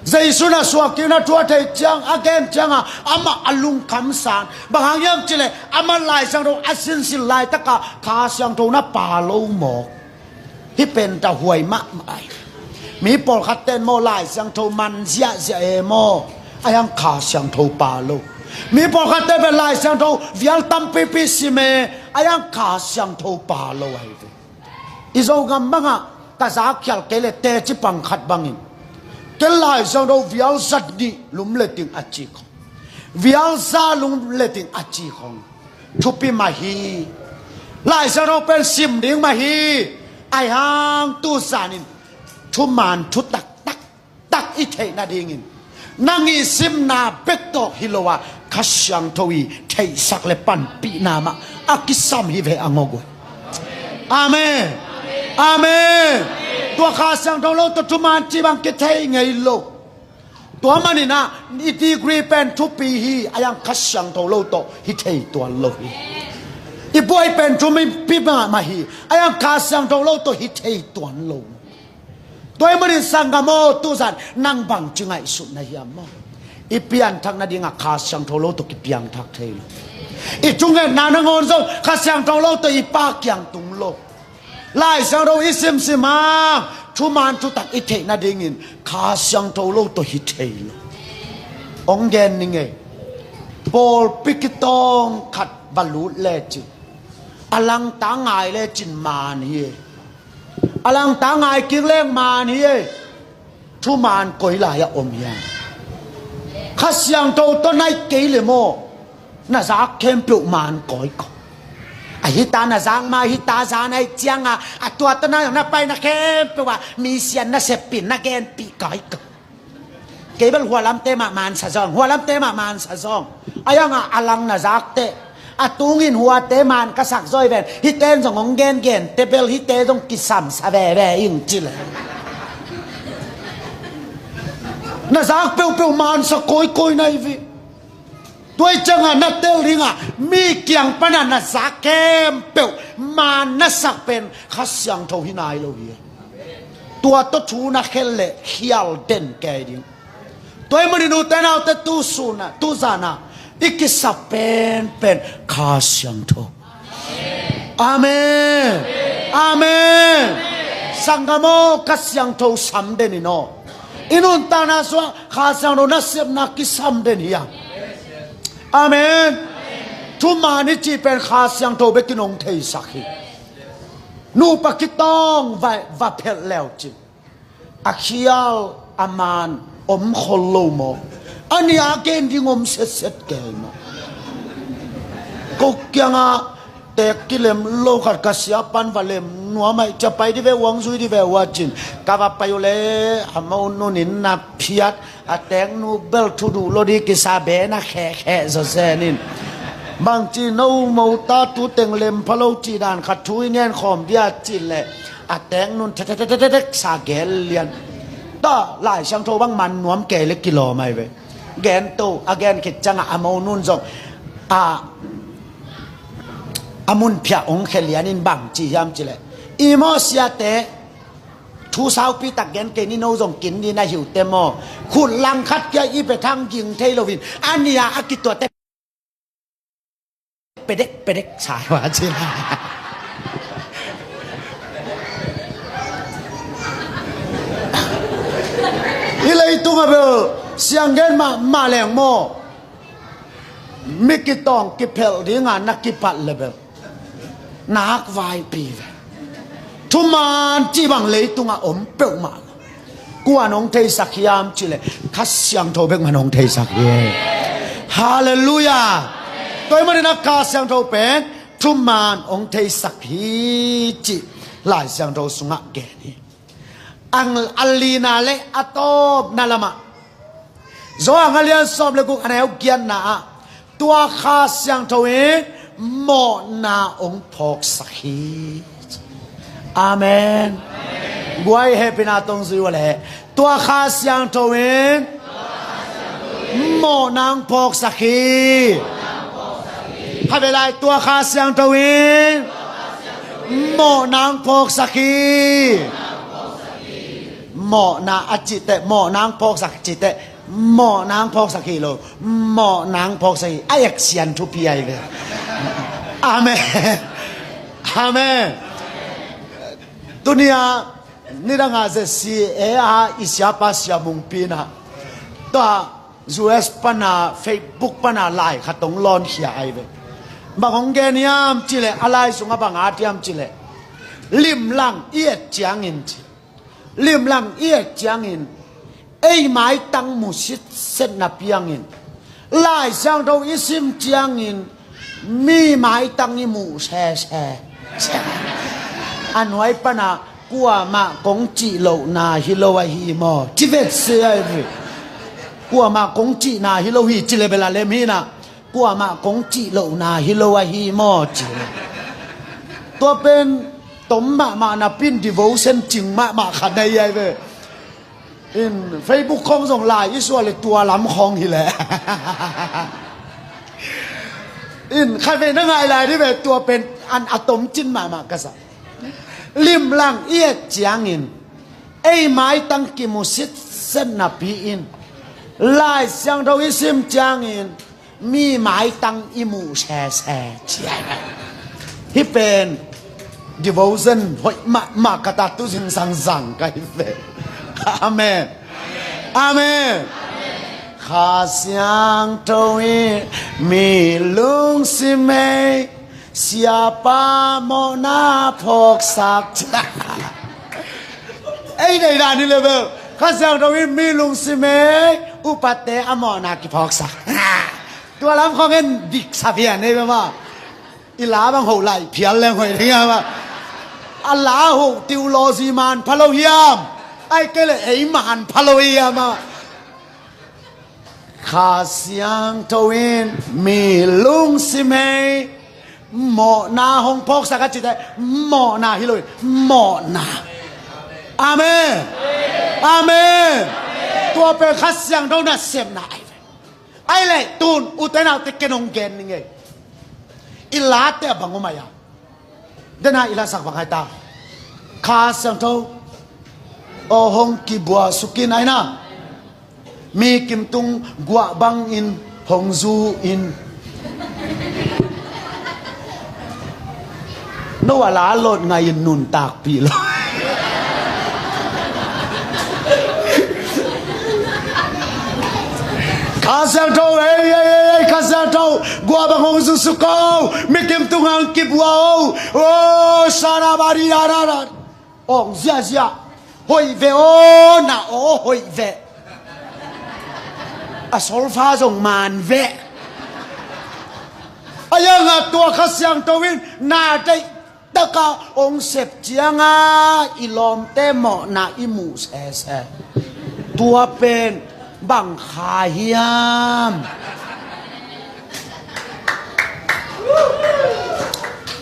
Jesu na suahkikna thu a thei ciang, a gen ciangah amah a lungkham san. Bang hang hiam ci leh amah Lai Siangtho a sinsin laitakah Kha Siangtho na pha lo mawk. Hih pen ta huai mahmah ai. Mi pawlkhat ten maw Lai Siangtho man ziahziah e maw, a yang Kha Siangtho pha lo. Mi pawlkhat ten pen Lai Siangtho vial tampipi sim e, a yang Kha Siangtho pha lo ai ve. I Zogam bangah ka zakhial kei leh teci pang khat bangin ken Lai Siangtho vial za nih lumlet ding a ci khong, vial za lumlet ding a ci khong thupi mah hi. Lai Siangtho pen sim ding mah hi. Ahi hang tuzanin thuman thutak taktak i theih nadingin nang i simna bek tawh hi lo a, Kha Siangtho i theihsak le panpihna mah a kisam hi ve a ngawk uh. Amen. Amen. Tua Kha Siangtho lo tawh thuman cih bang kithei ngei lo. Tua maninah i degree pen thupi hi, a yang Kha Siangtho lo tawh hi thei tuan lo hi. I buai pen thupi mahmah hi, a yang Kha Siangtho lo tawh hi thei tuan lo. Tua ih manin sanggam aw, tuzan nang bangci ngaihsut na hiam maw? I pianthak nadingah Kha Siangtho lo tawh kipiangthak thei lo. I thungetna nangawn zong Kha Siangtho lo tawh i Pa kiang tung lo. Lai Siangtho i simsim hang thuman thutak i theih nadingin Kha Siangtho lo tawh hi thei lo. Hong gen ning ei. Pawlpi kitawng khat va lut lecin A langta ngai lecin man hi e. A langta ngai kik leng man hi e. Thuman koi lai-ah om hiam? Kha Siangtho tawh na it kei le maw? Na zak khempeuh man koi ko. A hita na zak ma hita za na it cianga a tua tawh na na paina khempeuh ah misian na seppih na genpih koi ko. Kei bel hualamte mah mansa zong, hualamte mah mansa zong. A ianga a lang na zakte a tungin huate man ka sak zaw hi ven. Hiten zong hong gengen te bel hite zong kisamsa veve ing ci le. Na zak peuhpeuh mansa kawikawi na hi ve. Tua i cianga na tel dinga mi kiang pana na zak khempeuh man na sak pen Kha Siangtho hi nai lo hi. Tua tawh thu na khen le khial den kei ding. Tua i manin ute naute tu suna tu zana i kisa penpen Kha Siangtho. Amen. Amen. Sanggam aw, Kha Siangtho sam den in aw. I nuntakna sungah Kha Siangtho nasepna kisam den hi a. Amen. Thuman i cih pen Kha Siangtho bekin hong theisak hi. Nupa kitawng va, va phelh leu cin a khial a man om khol lo maw? A nih a gen ding om setset kei maw? Ko kiangah tek kilem lo khat ka sia pan va lem nuam aih cia pai di ve uang zui di ve ua cin ka va pai uh le a mo nunin na phiat a teknu bel thu duh lo di kisa be na khehkheh zawzen in bangci no mo ta tu teng lem pha lo cih dan khat thu i ngen khawm dia cih leh a teknun thethethethethetek sa gel lian. Ta Lai Siangtho bang man nuam kei le kilawm ai ve. Gen to a gen khit ciangah a mo nun zong a a mun phiah ong khe lianin bangci hiam cih leh i maw siate thu saupi tak gen kei ni no zong kin ni na hiute maw? Khut lang khat kia i pe thang ging thei loin a nih a a kituate pedek pedek sa hi ua ci la. I leitung a bel siang gen mah mah leng maw? Mi kitawng kiphelh dinga na kipat le bel nak vaipi ve. Thuman cih bang leitungah om peuhmah. Kuan hong theisak hiam cih leh Kha Siangtho bek man hong theisak hi. Halleluiah. Tua ahih manin a Kha Siangtho pen thuman hong theisak hi cih Lai Siangtho sungah gen hi. Ang a lina le a tawpna lamah Johan a lian sawm le guk a neu giatna ah tua Kha Siangtho in mawhna hong phawksak hi. Amen. Guai hehpihna tawh zui ua leh tua Kha Siangtho in mawhna hong phawksak hi. Khatvei lai tua Kha Siangtho in mawhna hong phawksak hi. Mawhna a cih teh mawhna hong phawksak cih teh mawhna hong phawksak hi lo. Mawhna hong phawksak hi a eksian thupi ahi ve. Amen. Amen. Tunia nidanga Z C A a i siapa Sia Mungpi na tua U S pana Facebook pana lai khat hong lawnkhia ahi ve. Bang hong gen hiam cih leh a lai sungah bang at hiam cih leh limlang i et ciangin ci limlang i et ciangin ei maitang mu sitset napi hangin Lai Siangtho i sim ciangin mi maitang i muh sese. A nuai pana kuamah kong cih lohna hi lo ahi maw ci vet se ahi ve. Kuamah kong cihna hi lo hi ci le bel a lem hi na. Kuamah kong cih lohna hi lo ahi maw ci. Tua pen tom mahmah napi in devotion cing mahmah khat na hi ahi ve. In Facebook khawng zong lai i suah le tua lam khawng hi leh in khatvei na ngai lai dih ve. Tua pen an a tomcin mahmah ka sa. Limlang i et ciangin ei maitang kimu sitset napi in Lai Siangtho i sim ciangin mi maitang i muh sese ci ahi ve. Hih pen devotion hoih mahmah ka ta tu zingsang zang ka hi ve. Amen. Amen. Kha Siangtho in mi lungsim ei Siapa mawhna phawksak. Ei nei dan hi le bel. Kha Siangtho in mi lungsim ei, upate a mawhna kiphawksak. Tua lam khawng en dik sa phian ei bel maw. I la bang hoh lai phial leng hoih ding a maw. A la hoh theology man pha lo hiam? Ahih kei leh ei man pha lo hiam a? Kha Siangtho in mi lungsim ei, mawhna hong phawksak a cite, mawhna hi lo in, mawhna. Amen. Amen. Tua pen Kha Siangtho nasepna ahi ve. Ahih leh tun, ute naute ken hong gen ning ei. I late a bang om ai a. Dena i lasak bang hai ta. Kha Siangtho aw hong kibua sukin ai na. Mi kimtung guah bangin hong zu in. No a la lot ngai in nuntakpih lo. Kha Siangtho, ei, ei, ei, ei, Kha Siangtho, guah bang hong zu suk o, mi kimtung hong kibua o, o, sana bari da da da. Ong ziahziah. Hoih ve o, na o, hoih ve. A solfa zong man ve. A yang a tua Kha Siangtho in na deih taka ong sep cianga i lawmte mawhna i muh sese. Tua pen bang kha hiam?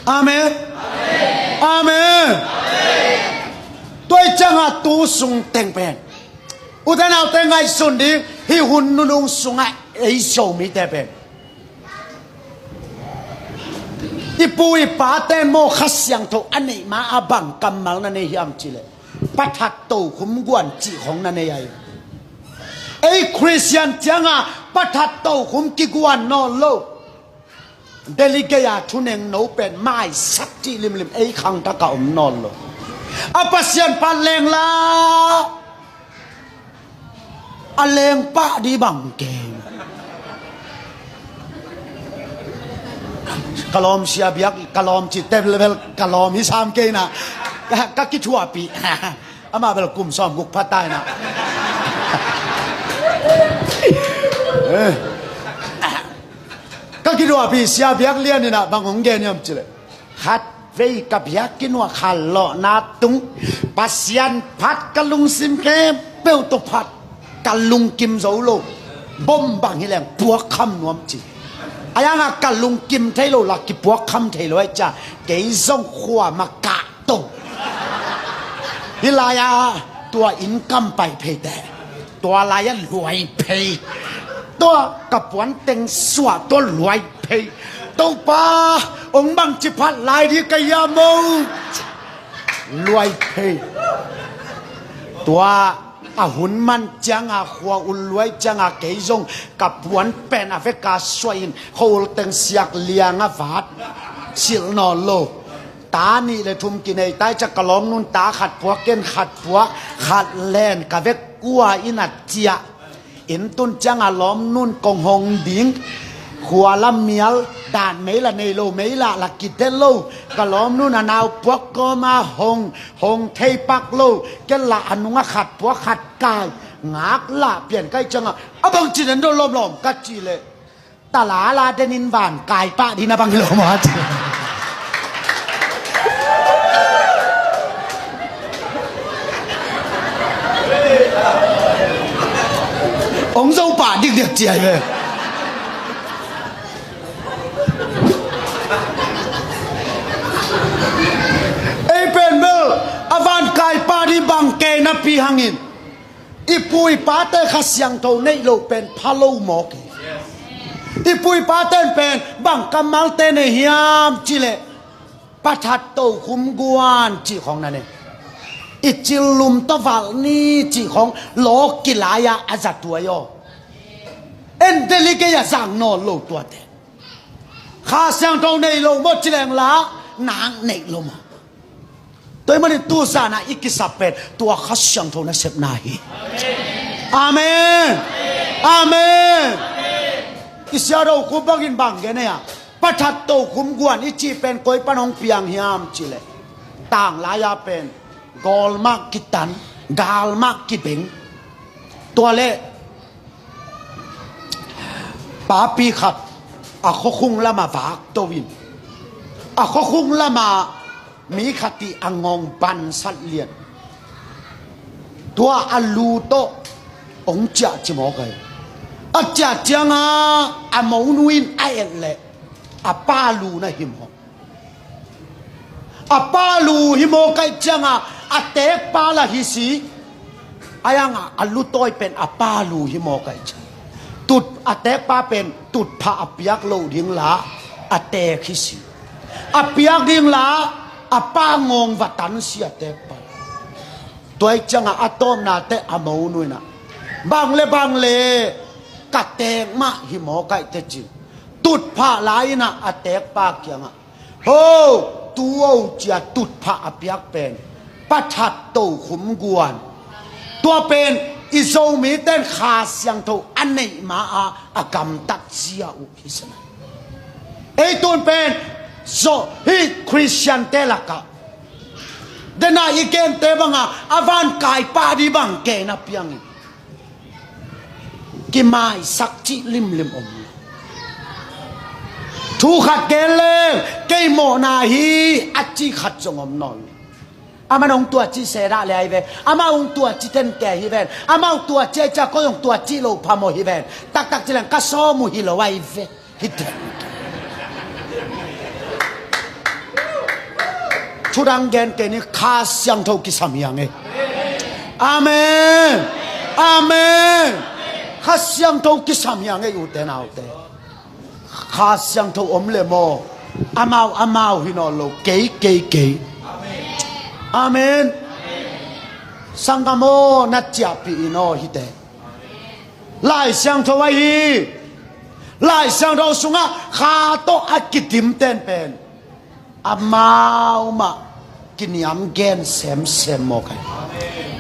Amen. Amen. Tua i cianga tu sung teng pen, ute naute ngaihsun ding, hih hun nunung sungah ei Zomite pen i pu i paten maw Kha Siangtho a neih ma a bang kammal na nei hiam cih leh, pathat tokhom guan cih khong na nei ahi. Ei Khristian cianga pathat tokhom kiguan nawn lo. Delhi gei-a thunengno pen maisak cih limlim ei khangtaka om nawn lo. A Pasian phat leng la a leng pah dih bang kei. Ka lawm sia biak, ka lawm cih tep level, ka lawm hi sam kei na. Ka, ka kithuahpih. Amah bel kum sawm guk pha tai na. Eh. Ka kithuahpih sia biak lian in ah bang hong gen hiam cih leh, khat vei ka biakinn uah khanlawhna tung, Pasian phat ka lungsim khempeuh tawh phat, ka lungkim zo lo. Bom bang hi leng puakkham nuam ci. A yangah ka lungkim thei lo la kipuakkham thei lo ai cia, kei zong khua ma kah tong. Hih lai-ah tua inn kam pai phei teh, tua lai-ah luai phei. Tua ka puanteng suah tua luai phei. Topa, hong bangci phat lai dih ka hiam o? Luai phei. Tua a hun man cianga khua ul luai cianga kei zong ka puan pen a veka suahin khua ul teng siak lianga vat silh nawn lo. Ta nih le thum kinei tai cia ka lawmnun ta khat puak ken khat puak khat len ka vek kua in a ciah. Inn tun cianga lawmnun kong hong ding, khua la mial, dan mei la nei lo, mei lah la kite lo. Ka lawmnun a nau puak kawma hong, hong thei pak lo. Ken lah a nunga khat puak khat kai, ngak lah pian kai cianga a bangci den do lawmlawm ka ci leh, talala denin van kai pah dina bang hi lo maw ci. Hong zo pah dikdik ci ai ve. Ei pen bel a van kai pah dih bang kei napi hangin i pu i pate Kha Siangtho neih loh pen pha lo mawk hi. I pu i paten pen bang kammalte nei hiam cih leh, pathat tokhum guan cih khawng na nei. I cil lum tavalh ni cih khawng lawk kilai-ah a zatuai aw. En Delhi gei-ah zang nawn lo tuate. Kha Siangtho nei lo maw ci leng la, nang neih lo maw? Tua ahih manin tu zan-ah i kisap pen tua Kha Siangtho nasepna hi. Amen. Amen. I Sia Do Khup bangin bang gen ei a, Pa That Tokhom Guan i cih pen koi pan hong piang hiam cih leh, tanglai-a pen gawl mah kitan, gal mah kibeng. Tua leh papi khat a khuakhung lamah vakto in, a khuakhung lamah mi khat ih a ngawng bansat lian, tua a lu tawh hong ciah ci mawk hi. A ciah ciangah a monu in a et leh a pa lu na hi mawk. A pa lu hi mawk ahih ciangah a teekpa lah hi si. A yangah a lutawi pen a pa lu hi mawk ahih ciang, tut, a teekpa pen tutphah a piak loh ding lah a teek hi si. A piak ding lah a pa ngawng va tan si a teekpa. Tua ahih ciangah a tawpna teh a monu in ah, bang le bang le ka teek mah hi mawk ahih teh ci-in tutphah la in ah a teekpa kiangah, ho, tu o, ci-a tutphah a piak pen Pa That Tokhom Guan. Tua pen i Zomite in Kha Siangtho a neih ma-a a gamtat zia uh hi sa hi. Ei tun pen zo hi Khristiante lakah dena i gente bangah a van kaipa ding bang kei na piang in, kimaisak cih limlim om lo. Thu khat gen leng kei mawhna hi a cih khat zong om nawn lo. Amah hong tuaci se dah le ahi ve. Amah hong tuaci ten kei hi ven. Amah hong tuaci ahi ciah koi hong tuaci lo phamawh hi ven. Taktak ci leng ka sawm uh hi lo ahi ve. Hi ten. Thudang gen kei ni, Kha Siangtho kisam hi hang ei. Amen. Amen. Kha Siangtho kisam hi hang ei, ute naute. Kha Siangtho om le maw, amau amau hi nawn lo, kei kei kei. Amen. Sanggam aw, na ciahpih in aw hite. Lai Siangtho ahi hi. Lai Siangtho sungah Kha tawh a kidim ten pen amau mah kiniam gen semsem mawk hi.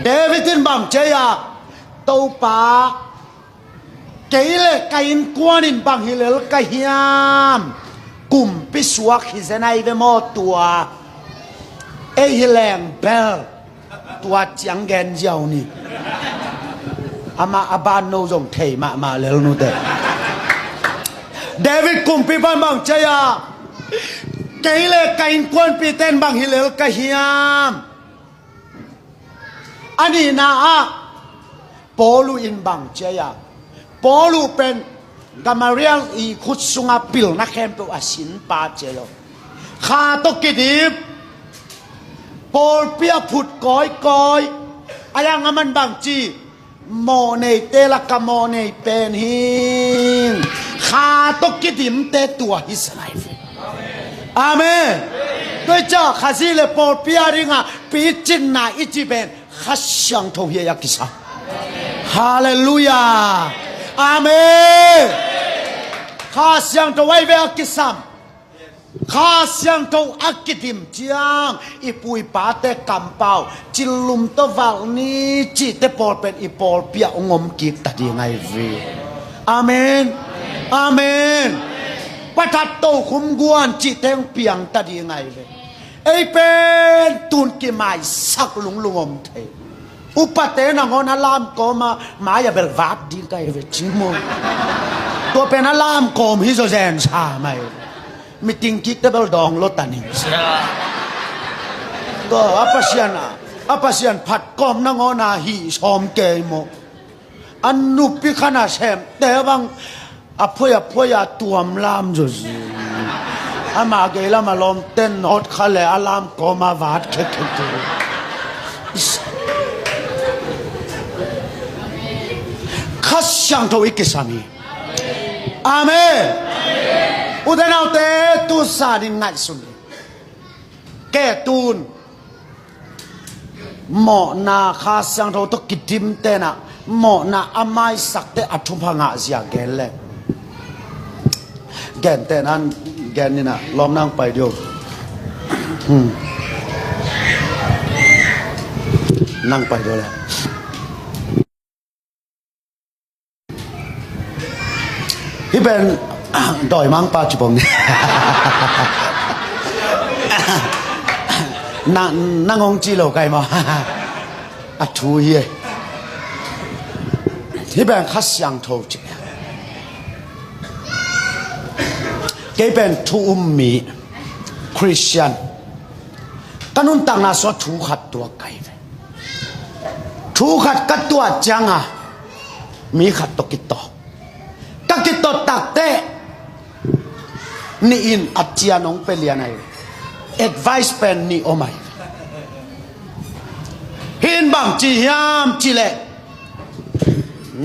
David in bang ci a, Topa, kei le ka innkuan in bang hi lel ka hiam? Kumpi suak hi zen ahi ve maw tua. Ei hi leng bel tua ciang gen ziau ni. Amah a ban no zong thei mahmah lel nute. David kumpipa in bang ci a, kei le ka innkuanpihte in bang hi lel ka hiam? A nihna ah Paulu in bang ci a, Paulu pen Gamaliel i khut sungah pilna khempeuh a sinpa ci a lo. Kha tawh kidim, pawlpi a phut kawikawi. A yang a man bang ci, mawhneite lakah mawhnei pen hi. Kha tawh kidimte tua hi sa lai ve. Amen. Tua hi ciah Khazih le pawlpi a dingah picinna i cih pen Kha Siangtho hi a kisam. Halleluiah. Amen. Kha Siangtho ahi ve a kisam. Kha Siangtho a kidim ciang i pu i pate kampau, cillum tawh valh ni cihte pawl pen i pawlpi ah hong om kik ta ding ahi ve. Amen. Amen. Pa That Tokhom Guan cihte hong piang ta ding ahi ve. Ei pen tun kimaisak lunglung om thei. Upate nangawn a lamkawm a mai a bel vat ding ka hi ve ci maw. Tua pen a lamkawm hi zaw zen sa mai. Meeting kikte bel dawng lo ta ning. Tua a Pasian a, a Pasian phat kawm nangawn a hih sawm kei maw. A nupi khan a semte bang a phuai a phuai a tuam lam zuzu. Ama gei lam a lawmten nawt kha le a lamkawm a vat khekkhek. Kha Siangtho i kisam hi. Amen. Ute naute, tu sa ding ngaihsun ding. Kei tun mawhna Kha Siangtho tawh kidim tenah mawhna a maisakte a thupha ngahzia gen le gen tenah gen ninah lawm nang pai dio. Hmm. Nang pai dio le. Hih pen Dawimangpa ci bawm ni. Na, nang hong ci lo kai maw? A thu hi e. Hih pen Kha Siangtho ci. Kei pen thu um mi, Christian. Ka nuntakna sungah thu khat tuak kai ve. Thu khat ka tuah cianga mi khat tawh kitawk. Ka kitot takteh nih in a cian hong pia lian ahi. Advice pen nih om ahi. Hih in bang ci hiam cileh,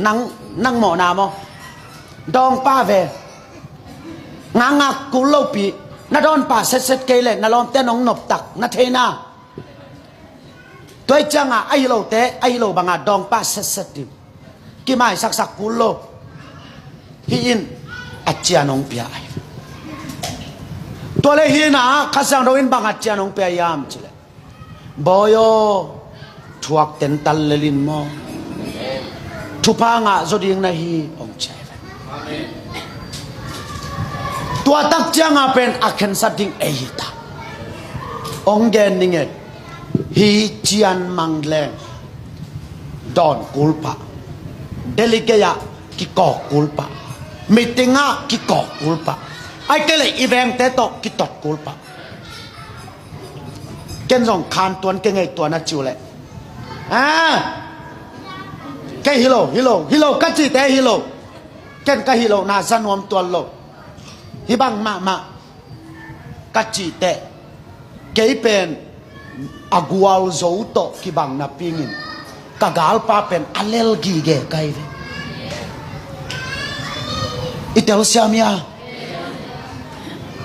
nang, nang mawhna maw? Dawngpa ve. Ngakngak kul lopi. Na dawnpa setset kei leh na lawmte nong noptak na theina. Tua hi cianga ahi lote ahi lo banga dawngpa setset ding. Kimaisaksak kul lo. Hih in a cian hong pia ahi. Tua le hih na Kha Siangtho in bang a cian hong pia hiam cileh, Bawi aw, thuak tental lel in maw? Thupha ngah zaw ding na hi, hong ci ahi ve. Tua tak cianga pen a khensat ding ei hi ta. Hong gen ning e. Hi cian mang leng dawn kulpa, delegate ah kikawk kulpa, meeting ah kikawk kulpa, ai kei le i vengte tawh kitot kulpa. Ken zong khantuan kei ngei tuan a ciu leh, a, kei hi lo, hi lo, hi lo ka cihte hi lo. Ken ka hi lo na za nuam tuan lo. Hi bang mahmah ka cihteh, kei pen a gualzo tawh kibang napingin ka galpa pen a lel gige kai ve. I telsiam hia?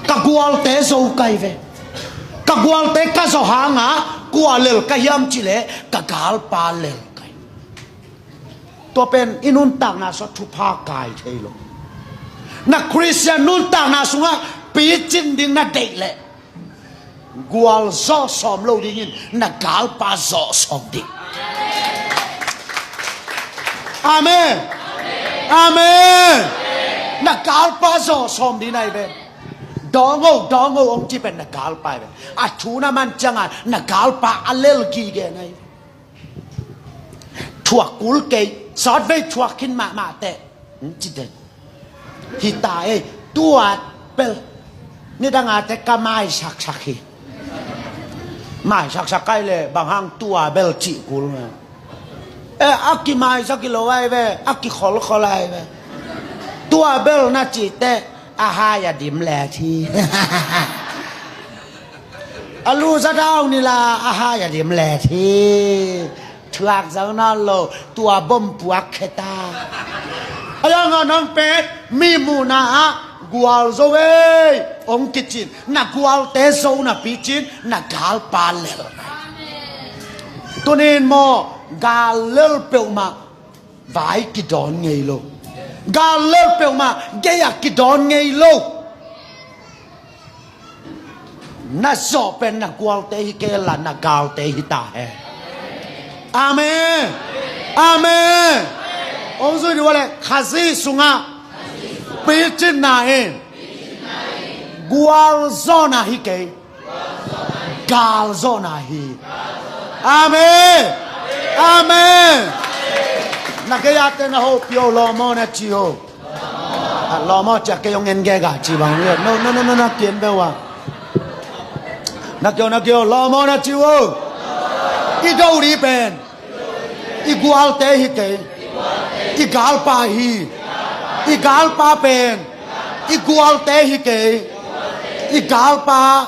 Ka gualte zo kai ve. Ka gualte ka zo hanga kua lel ka hiam cileh ka galpa lel kai. Tua pen i nuntakna sungah thupha kai thei lo. Na Christian nuntakna sungah picin ding na deih leh gualzo sawm lo dingin na galpa zo sawm ding. Amen. Amen. Na galpa zo sawm ding nai ve. Dawng o, dawng o hong ci pen na galpa hi ve. A thu na man cianga na galpa a lel gige nai ve. Thuak kul kei, sawtvei thuak khin mahmah teh. Ci den. Hi ta ei, tua bel nidanga teh ka maisaksak hi. Maisaksak kai le bang hang tua bel cih kul. E, a kimaisak hi lo ai ve, a kikholkhol ai ve. Tua bel na cih teh a hai a dim le thi. A lu za dau ni la a hai a dim le thi. Thuak zo nawn lo, tua bom puak kheta. A yanga nang pen mi muhna ah gualzo ei hong kicin, na gualte zo napi cin na galpa lel. Tunin maw, gal lel peuhmah vai kidawn ngei lo. Gal lel peuhmah gei-ah kidawn ngei lo. Na zawh pen na gualte hi kei la na galte hi ta hen. Amen. Amen. Hong zui dih uh a leh Khazih sungah picin na in gualzawhna hi kei. Galzawhna hi. Amen. Amen. Na gei-a te na hopih o, lawm aw na ci o. A lawm aw ci a kei hong en gega ci bang. No, no, no, no, na kien beuh a. Na kio, na kio, lawm aw na ci o. I do dih pen i gualte hi kei. I galpa hi. I galpa pen i gualte hi kei. I galpa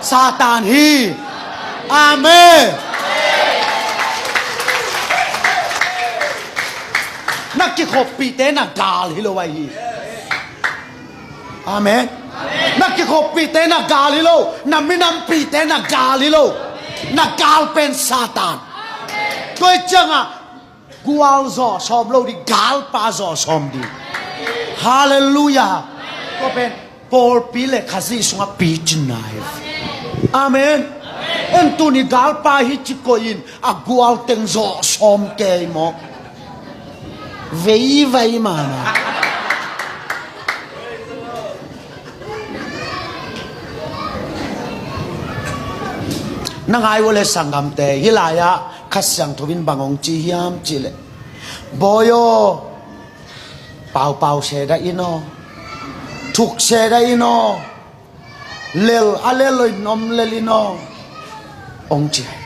Satan hi. Amen. Na kikhoppihte na gal hi lo ahi. Amen. Na kikhoppihte na gal hi lo. Na minampihte na gal hi lo. Na gal pen Satan. Tua hi ciangah gualzawh sawm lo ding, galpa zawh sawm ding. Halleluiah. Tua pen pawlpi le Khazih sungah picin na hi. Amen. En tuni galpa hi ci koih in a gual teng zawh sawm kei mawk. Veivai mama. Na ngai uh le sanggamte, hih lai-ah Kha Siangtho in bang hong ci hiam cih leh, Bawi aw, paupau se dah in aw, thuk se dah in aw, lel a lel lo in om lel in aw, hong ci hi.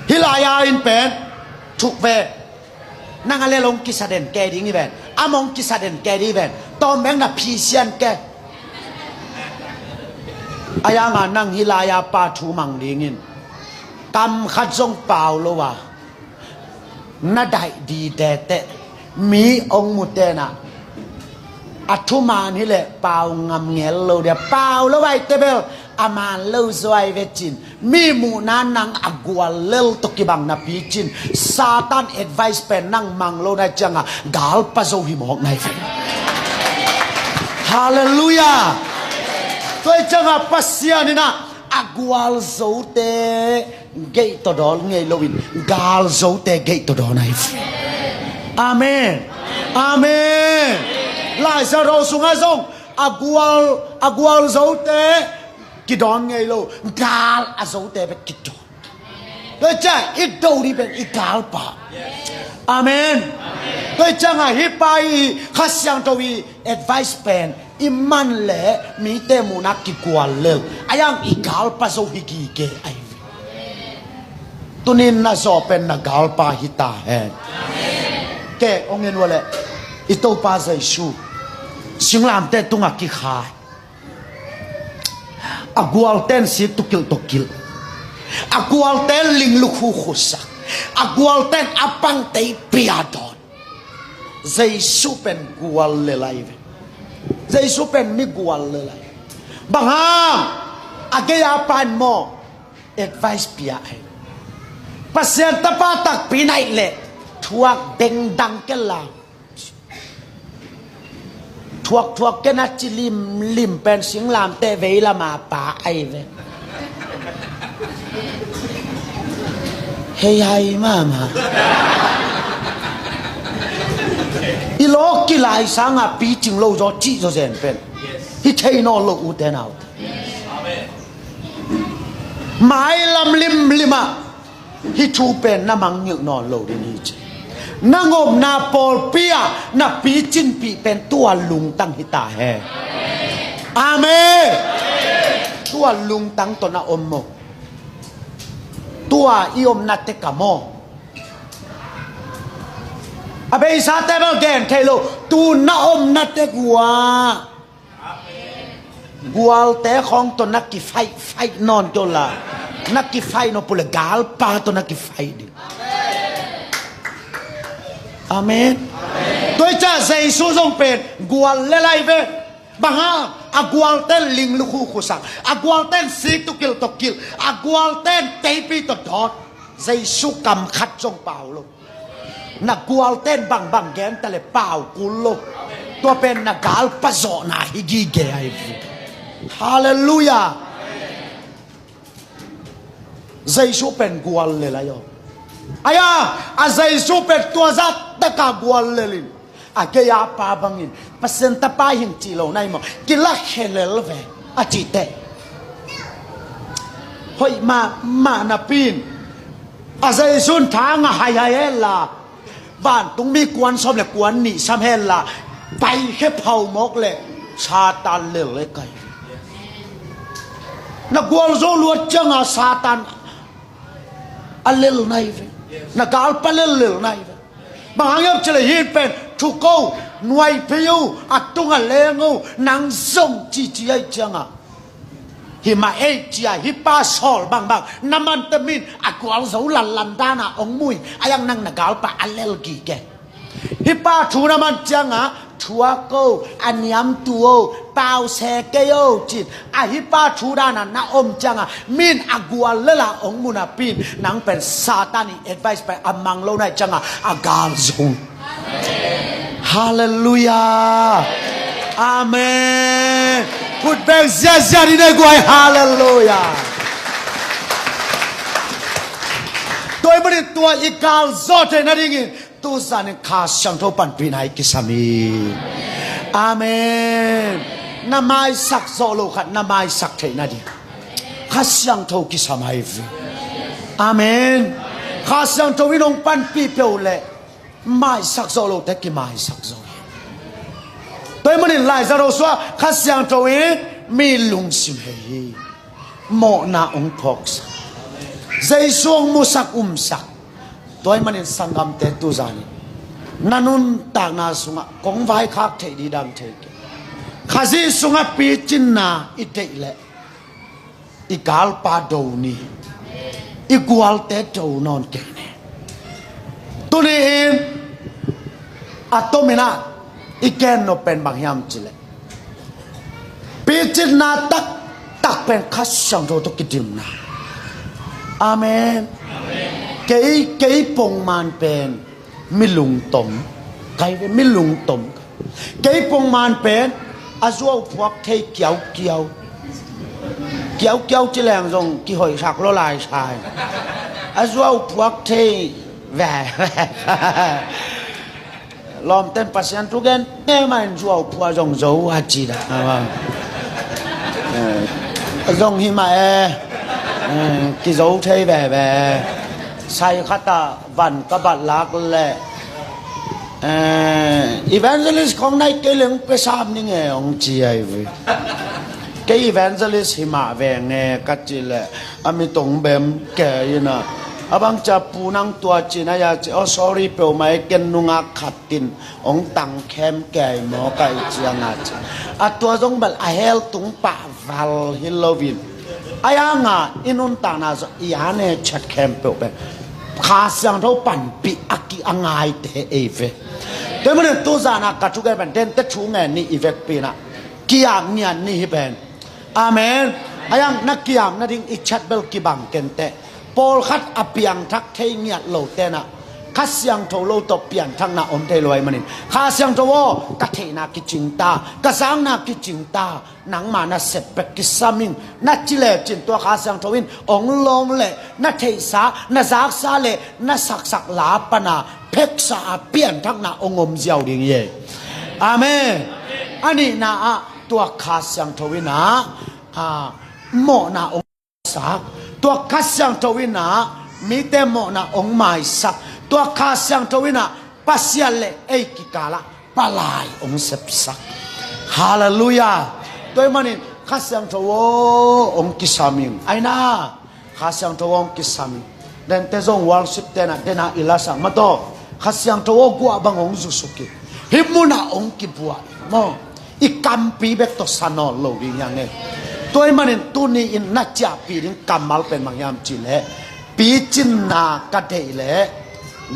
Hih lai-ah in pen thuk ve. Nang a lel hong kisa den ke ding hi ven. Amah hong kisa den ke ding hi ven. Tawm bek na phisian ke. A yanga nang hih lai-a pa thu mang dingin kam khat zong pau lo a, na daih dide teh mi hong mu tenah a thuman hileh pau ngam ngel lo dia, pau lo ai tebel a man lo zuai ve cin. Mi muhna nang a gual lel tawh kibang napi cin, Satan advice pen nang mang lo nai cianga galpa zo hi mawk nai ve. Halleluiah. Tua i cianga Pasian inah a gual zote geih tawh dawn ngei loin gal zote geih tawh dawn nai ve. Amen. Amen. Laisiangtho sungah zong a gual, a gual zote kidawn ngei lo, gal a zote bek kidawn. Tua ciah i do dih pen i galpa. Amen. Tua ciangah hih pa i Kha Siangtho i advice pen i man le mite muhna kigual lel a yang i galpa zo hi gige ai. Tunin na zawh pen na galpa hi ta hen. Ke hong en uh leh i Topa Jesu singlamteh tungah kikhai. A gualten sik tukilh tawh kilh. A gualten linglukhu khusak. A gualten a pangtei pia dawn. Jesu pen gual lel ai ve. Jesu pen mi gual lel ai. Bang hang? A gei-a pan maw advice pia ai. Pasian tapa takpi naih leh thuak dengdang ke la. Thuak thuak ke na ci limlim pen singlamteh vei lama pa ai ve. Hei hai mama. I lawk kilai sanga picing lo zaw cih zaw zen pen hi thei nawn lo ute naute. Mailam limlimah hih thu pen na mangngilh nawn lo ding hi ci. Na ngopna pawlpi ah na picinpih pen tua lungtang hi ta hen. Amen. Tua lungtang tawh na om maw? Tua i omna tek ah maw? A beisa table gen thei lo. Tu na omna tek uh ah gualte khawng tawh na kifaih faih nawn kei uh la, na kifaih nawn pule galpa tawh na kifaih ding. Amen. Tua i ciah Jesu zong pen gual lel ai ve. Bang hang? A gualten linglukhu khusak, a gualten sik tukilh tawh kilh, a gualten teipi tawh dawt. Jesu kam khat zong pau lo. Na gualten bangbang gen ta le pau kul lo. Tua pen na galpa zawhna hi gige ai ve. Halleluiah. Jesu pen gual lel ai aw. Ai-a, a Jesu pen tua zah taka gual lelin a gei-a pa bangin Pasian tapa hing cih lo nai maw? Kilakkhia lel ve a cih teh hoih mahmah napi-in a Jesu in thang a haihai hella, vantungmi kuan sawm le kuan nih sam hella, paikhia phau mawk le Satan lel le kai. Na gualzo luat cianga Satan a lel nai ve. Na galpa lellel nai ve. Bang hang hiam cih leh hih pen thuk o, nuaiphei o, a tungah leng o, nang zong cici ai cianga hi mah ei cia hih pa sawl bangbang na mante min a gualzo lanlan dana hong mui a yang nang na galpa a lel gige. Hih pa thu na man cianga thuak o, a niamtu o, pause kei o cin a hih pa thu dana na om cianga min a gual lela hong mu napi-in nang pen Satan i advice pen a mang lo nai cianga a gal zong. Halleluiah. Amen. Khut beng ziazia ni nei guai. Halleluiah. Tua i manin tua i gal zawh theih nadingin tuzan in Kha Siangtho panpihna i kisam hi. Amen. Na maisak zawh loh khat na maisak theih nading. Kha Siangtho kisam hi ve. Amen. Kha Siangtho in hong panpih peuh leh maisak zawh lote kimaisak zo hi. Tua ahih manin Lai Siangtho sungah Kha Siangtho in mi lungsim hei hi. Mawhna hong phawksak, Jesu hong musak umsak. Tua ahih manin sanggamte tu zanin na nuntakna sungah kong vaikhak theih ding dang thei kei. Khazih sungah picinna i deih leh i galpa do ni, i gualte do nawn kei ni. Tuni-in a tomin ah i gen nop pen bang hiam cih leh picinna taktak pen Kha Siangtho tawh kidimna. Amen. Kei, kei pongman pen mi lungtom ka hi ve, mi lungtom. Kei pongman pen a zuauphuak thei kiaukiau. Kiaukiau ci leng zong kihoihsak lua lai sa hi. A zuauphuak thei ve. Lawmten Pasian thu gen, "Neh mah in zuau phua zong zo," a ci dah. Eh, zong hi mah e. Eh, kizo thei veve. Sai khat ah van ka bat lak leh, eh, "Evangelist khong nai kei leng pe sam ning e," hong ci ahi ve. "Kei evangelist hi mah veng e," ka ci leh, a mit hong bem kei in ah, a bang cia pu nang tua ci na ya ci, "Oh, sorry peuhmah e, ken nungak khat in hong tang khem kei maw," ka ci ciang a ci. A tua zong bel a hell tung pah val hi loin, a yang a i nuntakna zong i an e chet khempeuh pen Kha Siangtho panpih a ki a ngaite ei ve. Tua ahih manin tu zan a ka thugen pen dente thu ngen ni, i vekpi in ah ki-ap ngiat ni hi pen. Amen. A yang na ki-ap nading i chat bel kibang kei inteh. Pawlkhat a piangthak thei ngiat lote in ah Kha Siangtho lo tawh pianthakna om thei lo ahih manin, "Kha Siangtho aw, ka theihna kicing ta, ka zakna kicing ta, nangma nasep bek kisam ing," na ci lecin tua Kha Siangtho in hong lawm leh na theihsa, na zaksa leh na saksak la pan a pheksa a pianthakna hong om ziau ding hi. Amen. A nihna ah tua Kha Siangtho in ah, a, mawhna hong sak. Tua Kha Siangtho in ah mite mawhna hong maisak. Tua Kha Siangtho in ah Pasian leh ei kikal ah palai hong sepsak. Halleluiah. Tua ahih manin Kha Siangtho aw hong kisam ing. Ai na, Kha Siangtho aw hong kisam ing. Dente zong worship te in ah den a i lasak mah tawh, "Kha Siangtho aw, guah bang hong zusuk ing. Hih mun ah hong kibuak ing maw." I kampi bek tawh sa nawn lo ding hi hang e. Tua ahih manin tuni-in na ciahpih ding kammal pen bang hiam cih leh, picinna ka deih leh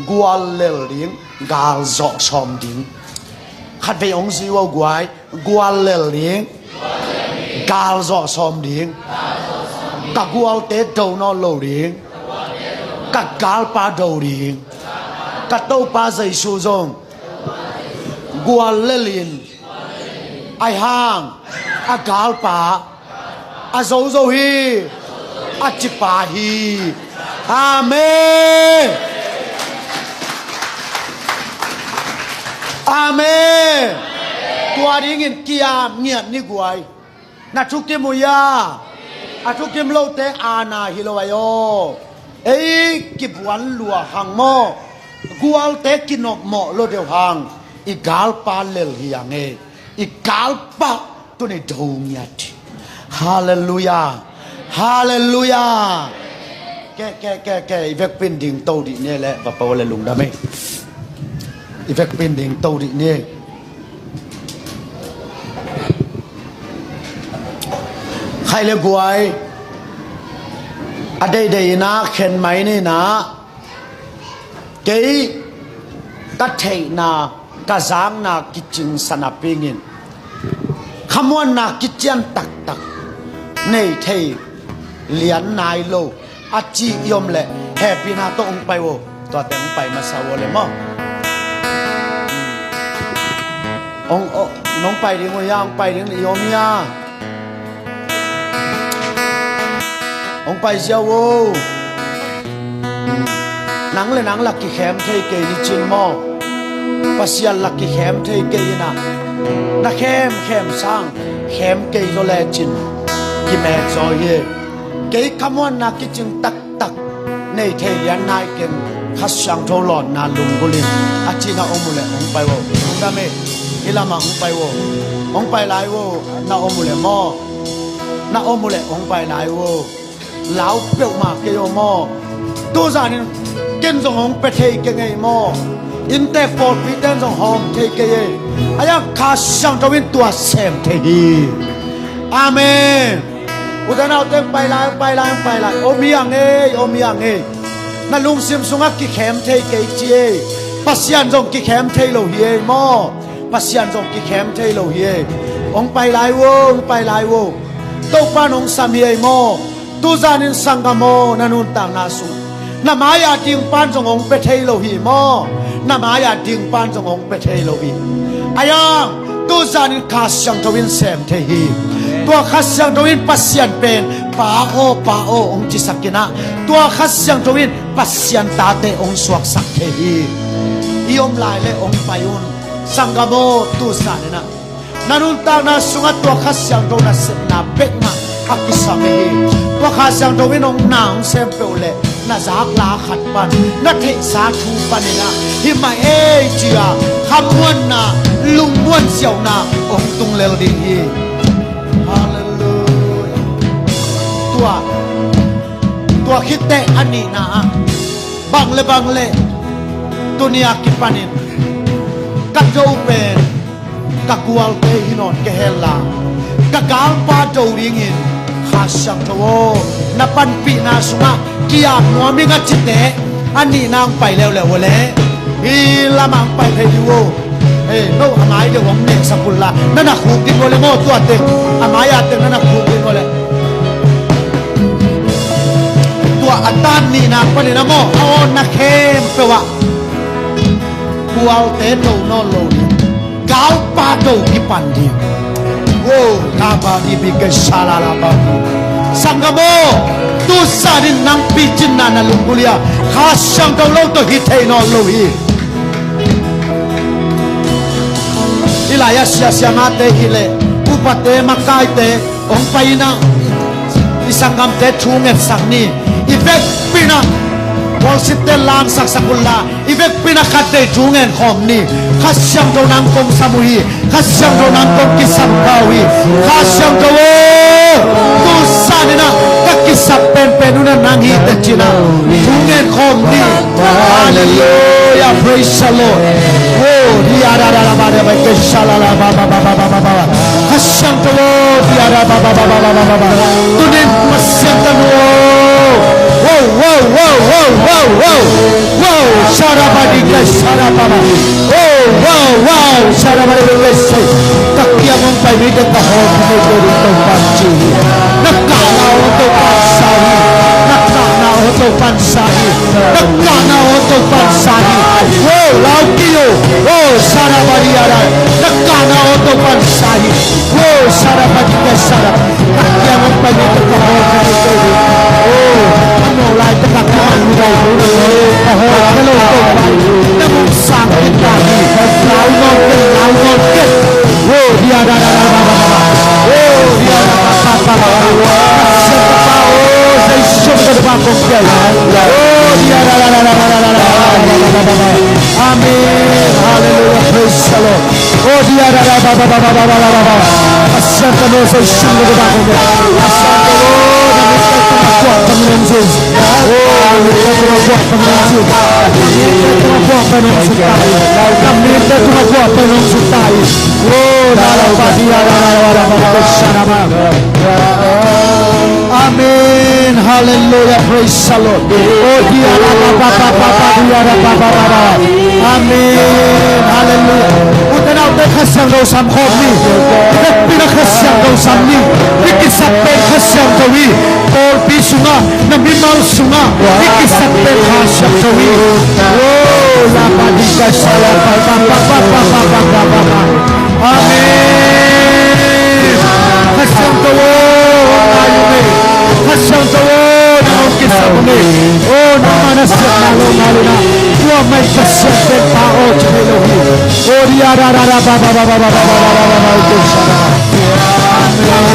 gual lel ding, gal zawh sawm ding. Khatvei hong zui un aw guai. Gual lel ding, gal zawh sawm ding, ka gualte do nawn lo ding, ka galpa do ding. Ka Topa Jesu zong gual lel in, ahih hang a galpa a zozo hi, a cipa hi. Amen. Amen. Tua dingin ki-ap ngiat ni guai. Na thukim uh hia? A thukim lote aana hi lo ai aw. Ei kibuan lua hang maw? Gualte kinopmawh lo deuh hang. I galpa lel hi hang e. I galpa tuni do ngiat hi. Halleluiah. Halleluiah. Ke, ke, ke, ke. I vekpi in dingto dih ni leh va pau leh lungdam ei. I vekpi in dingto dih ni. Khaih leh guai, a deidei in ah khen mai ni in ah, kei ka theihna, ka zakna kicingsa napi-in khamuanna kician taktak nei thei lian nai lo a ci i om leh, hehpihna tawh hong pai un. Tuate hong pai masa un leh maw. Hong, hong, nong pai ding uh hia, hong pai ding leh i om hia? Hong pai ziau un. Nang leh nang la kikhem thei kei ni cin maw. Pasian la kikhem thei kei in ah, na khemkhem sang khem kei zaw lecin kimet zaw hi. Kei khamuanna kicing taktak nei thei lian nai keng, Kha Siangtho lawnna lunggulh in, a ci na om uh leh hong pai uh. Lungdam ei, hih lamah hong pai uh. Hong pai lai uh, na om uh leh maw. Na om uh leh hong pai lai uh. Lau peuhmah kei uh maw. Tuzanin ken zong hong pia thei keng ei maw. Inntek pawlpi ten zong hawm thei kei ei. Ahi hang Kha Siangtho in tua sem thei hi. Amen. U te nau teng pai lai, pai lai, pai lai. Om hi a ngei, om hi a ngei. Na lungsim sungah kikhem thei kei ci ei. Pasian zong kikhem thei lo hi ei maw. Pasian zong kikhem thei lo hi ei. Hong pai lai uh, hong pai lai uh. Topa'n hong sam hi ei maw. Tuzanin sanggam aw, na nuntakna sung na mai-ah ding pa'n zong hong pia thei lo hi maw. Na mai-ah ding pa'n zong hong pia thei lo hi. Ahi hang tuzanin Kha Siangtho in sem thei hi. Tua Kha Siangtho in Pasian pen Pa aw, Pa aw hong cisak in ah, tua Kha Siangtho in Pasian tate hong suaksak thei hi. I om lai leh hong pai un. Sanggam aw, tuzanin ah na nuntakna sungah tua Kha Siangtho nasepna bekmah a kisam hi. Tua Kha Siangtho in hong na hong sem peuh leh na zakla khat pan, na theihsa thu panin ah hih mah ei ci-a khamuanna, lungmuan ziauna hong tung lel ding hi. Halleluiah. Tua, tua khit teh a nihna ah bang le bang le tuni-a kipanin ka do pen ka gualte hi nawn kei hen la, ka galpa do dingin Kha Siangtho aw, na panpihna sungah ki-ap nuam ing a cite a nihna hong pai leuleu uh leh hih lamah hong pai phei ding uh. Ei, no a mai deuh hong neksak un la, na na khuk ding uh leh maw, tua teng a mai-ah teng na na khuk ding uh leh. Tua a tan nihna panin ah maw, a awnna khempeuh ah gualte do nawn lo ding, galpa do kipan ding. Oh, laba di bi ke shala laba di. Sanggam aw, tuzanin nang picinna na lunggulh hi a, Kha Siangtho lo tawh hi thei nawn lo hi. Hih lai-ah sia siamate hi leh, upate, makaite hong pai in ah, i sanggamte thu ngetsak ni. I vekpi in ah worship-te langsaksak un la, i vekpi in ah khatvei thu ngen khawm ni. Kha Siangtho nang kong sam uh hi. Kha Siangtho nang kong kisam pah uh hi. Kha Siangtho aw, tuzanin ah ka kisap penpen uh na nang hi teh ci-in ah thu ngen khawm ni. Halleluiah, praise the Lord. Oh, dia da da da ba da ba ke sha la la ba ba. Kha Siangtho aw, dia da ba ba. Tunin Pasian tanu aw. Wow, wow, wow. Wow, sha da ba di ke sha da ba ba. Oh, wow, wow, sha da ba di ke sha. Ka kiang hong pai mite ka hawlkhia mite ding Topa'n ci hi. Na kahna aw Topa'n sa hi. Na kahna aw Topa'n sa hi. Na kahna aw Topa'n sa hi. Wow, lau kei un. Wow, sha da ba di ya da. Na kahna aw Topa'n sa hi. Wow, sha da ba di ke sha da. Ka kiang hong pai mite ka hawlkhia mite ding. Oh, a mawh laitak a ka man mite ding. Ka hawlkhia lo Topa. Na mun sang kei ta hi. Lau nawn kei, lau nawn kei. Oh, dia da da da da da da. Oh, dia da da da da da da. Ka siangtho pa, oh, Jesu ka tapa kong kiai. Oh, dia da da da da da da. Amen. Hallelujah. Praise the Lord. Oh, dia da da ba ba. Pasian tanu aw, Jesu ka tapa kong kiai. Pasian tanu aw, na mite tungah guah pan nong zin. Oh, na mite tungah guah pan nong zin. Na mite tungah guah pan nong zin ta hi. Na mite tungah guah pan nong zin ta hi. Oh, da da ba dia da da da da da da. Amen. Hallelujah. Praise the Lord. Oh, dia da ba ba ba ba ba, dia da ba ba ba ba. Amen. Hallelujah. U te nau te Kha Siangtho sam khawm ni. Vekpi in ah Kha Siangtho sam ni. I kisap pen Kha Siangtho hi. Pawlpi sungah, na mimal sungah i kisap pen Kha Siangtho hi. Oh, la ba di ka sha la ba ba. Amen. Kha Siangtho aw, ngai ung ei. Kha Siangtho aw, nang hong kisap ung ei. Oh, nangmah na siatna lo ngal un ah, kuamah in Pasian pen Pa aw ci thei lo hi. Oh, dia da da da ba ba. Amen.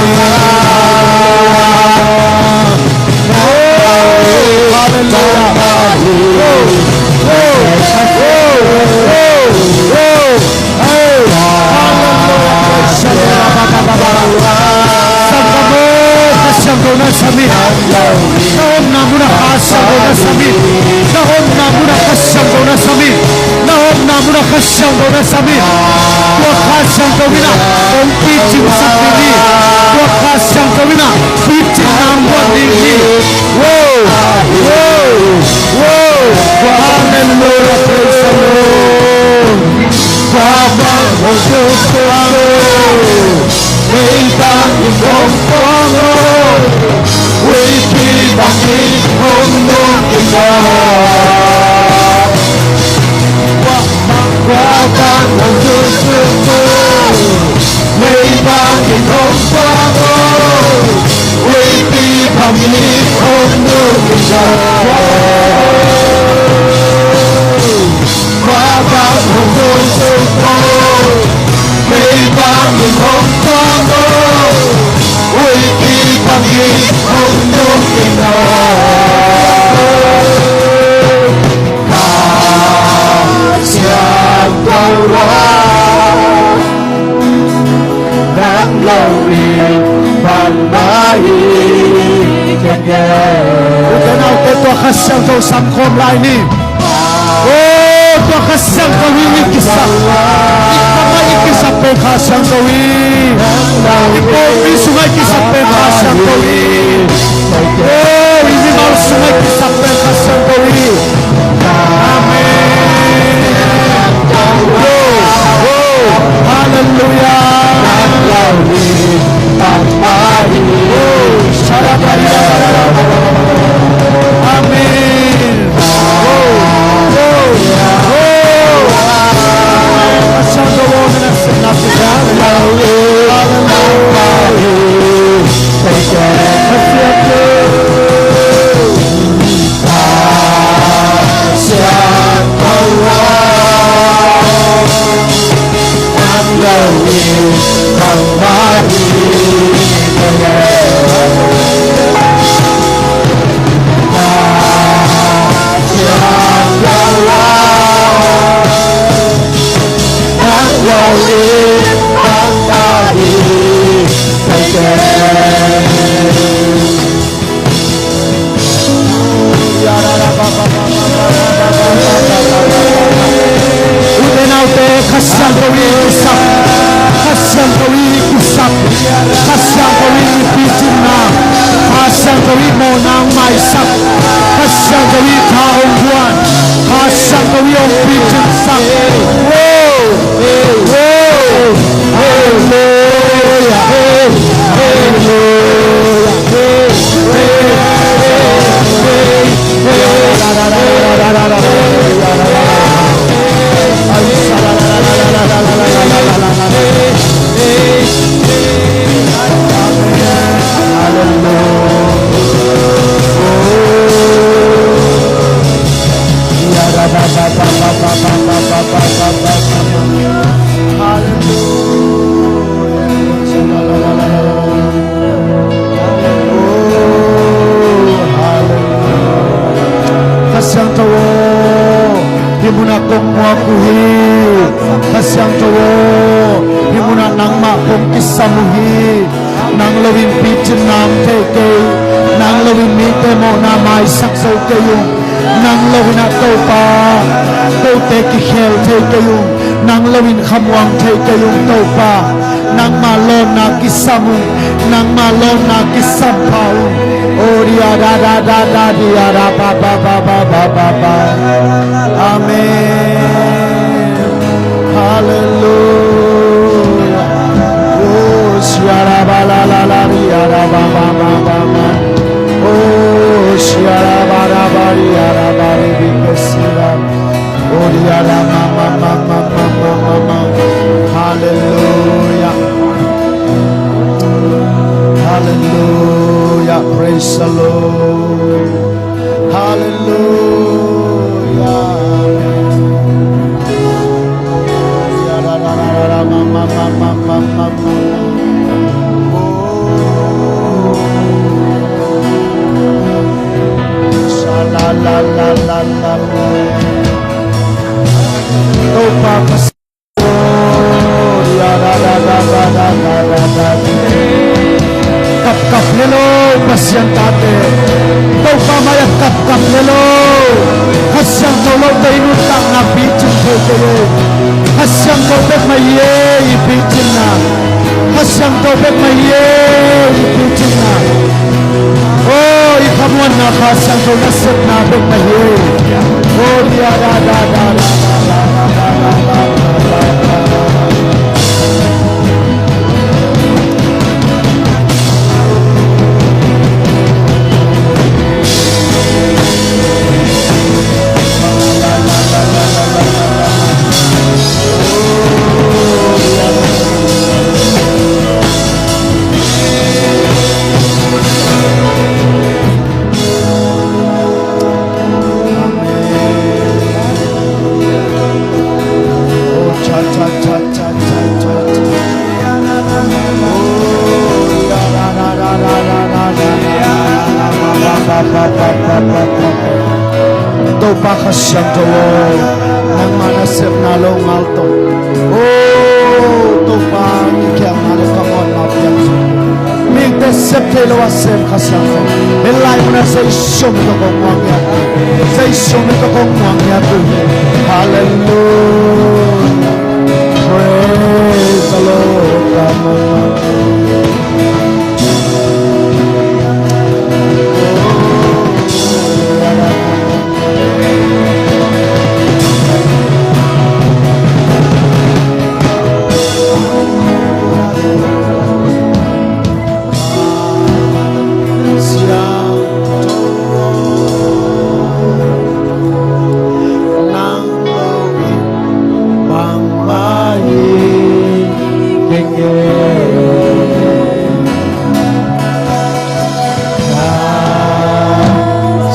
Na omna munah Kha Siangtho na sam in. Na omna munah Kha Siangtho na sam in. Na omna munah Kha Siangtho na sam in. Tua Kha Siangtho in ah hong picing sak ding hi. Tua Kha Siangtho in ah picing nang buat ding hi. Wow! Wow! Wow! Hallelujah! Praise the Lord! Meifang in hong pua lo, huipi bangin hong nung in a. Meifang hong nung suk lo, meifang in hong pua lo, huipi bangin hong nung in a. Ute naute, tua Kha Siangtho sam khawm lai ni. Oh, tua Kha Siangtho hi i kisap. I kam ah i kisap pen Kha Siangtho hi. I pawlpi sungah i kisap pen Kha Siangtho hi. Oh, i mimal sungah i kisap pen Kha Siangtho hi. Amen. Oh, oh, hallelujah. Oh, shalabaria. Amen. Ute naute, Kha Siangtho i kisap. Kha Siangtho i kisap. Kha Siangtho i picing na. Kha Siangtho i mawhna maisak. Kha Siangtho i tha hong guan. Kha Siangtho i hong picing sak. Wow! Wow! Hallelujah! Hallelujah! Kha Siangtho aw, hih munah kong muak uh hi. Kha Siangtho aw, hih munah nangmah kong kisam uh hi. Nang loin picing na om thei kei. Nang loin mite mawhna maisak zo kei ung. Nang loin ah Topa, kote kikhel thei kei ung. Nang loin khamuang thei kei ung Topa. Nangmah lawnna kisam ung. Nangmah lawnna kisam pha ung. Oh, dia da da da da, dia da ba ba ba. Amen. Hallelujah. Oh, siara ba la la la, dia da ba ba ba ba ba. Oh, siara ba da ba, dia da ba ri bi ke si da. Oh, dia da ma ma ma ma. Hallelujah. Hallelujah. Praise the Lord. Hallelujah. Kapkap hi lo, Kha Siangtate, Topa mai-ah kapkap le lo. Kha Siangtho lote i nuntakna picing thei kei e. Kha Siangtho bek mah hi e, i picingna. Kha Siangtho bek mah hi e, i picingna. Oh, i khamuanna Kha Siangtho nasepna bek mah hi e. Oh, dia da da da da. Topa Kha Siangtho aw, nangmah nasepna longal tawh, oh, Topa, i khialhna le khamuanna piang. Mihingte sep thei lo a sem Kha Siangtho, hih lai munah Zeisu min tawh kong muang ngiat, Zeisu min tawh kong muang ngiat uh hi. Hallelujah. Praise the Lord.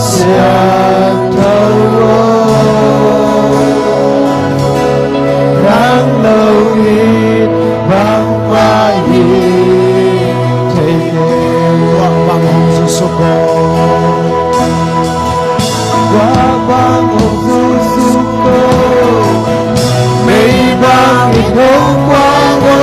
Siangtho aw, nang lo in bangmah hi thei kei. Tua bang hong zusuk aw. Tua bang hong zusuk aw. Mei bangin hong kuang aw.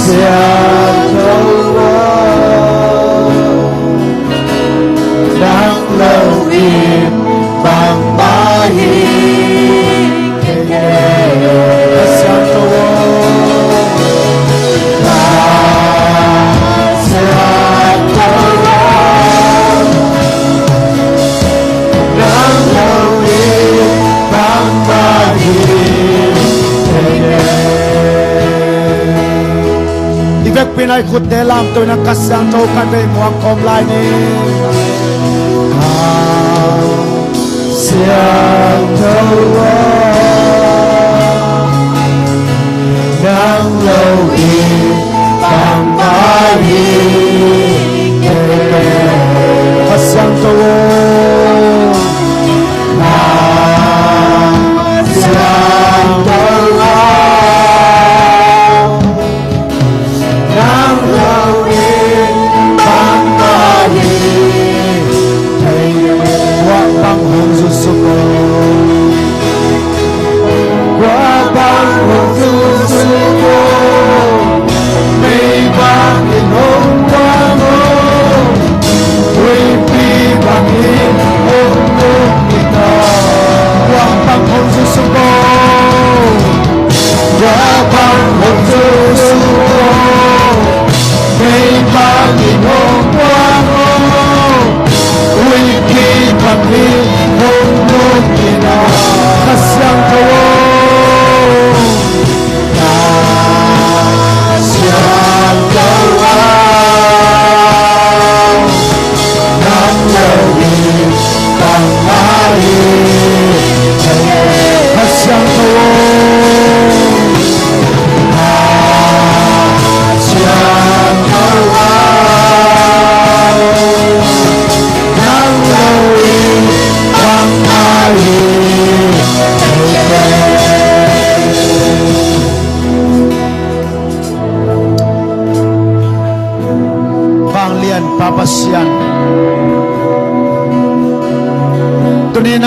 Siangtho aw, nang lo in bangmah hi kei. Kha Siangtho aw, Kha Siangtho aw, nang lo in bangmah hi kei. I vekpi-in a i khutte lamto in a Kha Siangtho khatvei muang khawm lai ni. Kha Siangtho aw, nang lo in bangmah hi kei. Kha Siangtho aw, Kha Siangtho aw, nang lo in bangmah hi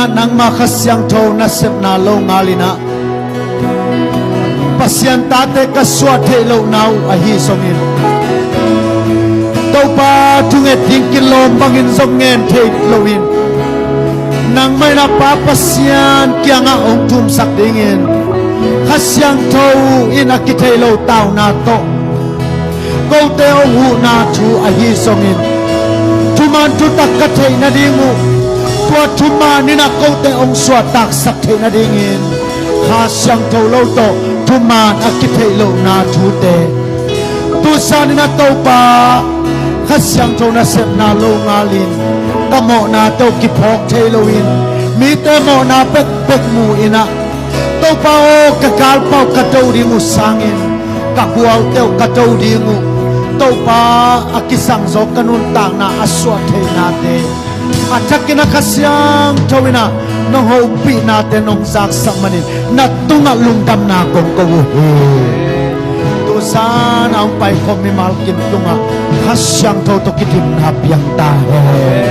Nangma Kha Siangtho nasepna lo ngal in ah Pasian tate ka suah theih lohna uh ahi zongin, Topa thunget ding kilawm bangin zong ngen theih loin, nangmah in ah Pa Pasian kiangah hong thumsak dingin Kha Siangtho in a kitheih loh tauna tawh kote hong huhna thu ahi zongin, thuman thutak ka theih nading uh, tua thuman in ah kote hong suahtaksak theih nadingin Kha Siangtho lo tawh thuman a kitheih lohna thute, tu zan in ah Topa Kha Siangtho nasepna lo ngalin ka mawhna tawh kiphawk thei loin, mite mawhna bekbek mu in ah, Topa aw, ka galpau ka do ding uh sangin ka gualte uh ka do ding uh, Topa a kisangzaw ka nuntakna a suah theihnate a thakin ah Kha Siangtho in ah nong hopihnate nong zaksak manin na tungah lungdamna kong ko uh hi. Tu zan a hong paikhawm mimal kim tungah Kha Siangtho tawh kidimna piang ta hen.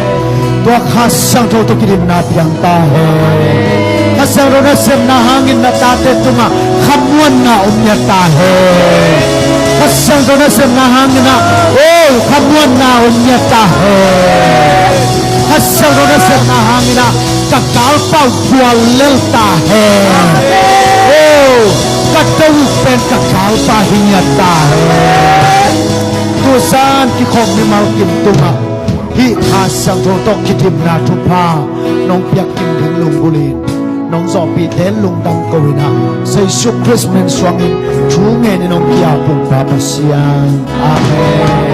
Tua Kha Siangtho tawh kidimna piang ta hen. Kha Siangtho nasepna hangin na tate tungah khamuanna om ngiat ta hen. Kha Siangtho nasepna hangin ah, oh, khamuanna om ngiat ta hen. Kha Siangtho nasepna hangin ah ka galpau bual lel ta hen. Oh, ka do uh pen ka galpa hi ngiat ta hen. Tu zan kikhawm mimal kim tungah hih Kha Siangtho tawh kidimna thupha nong piak kim ding lunggulhin, nong zawhpihte lungdam ko in ah, Jesu Khrist min suangin thu ngenin hong ki-ap ung Pa Pasian. Amen.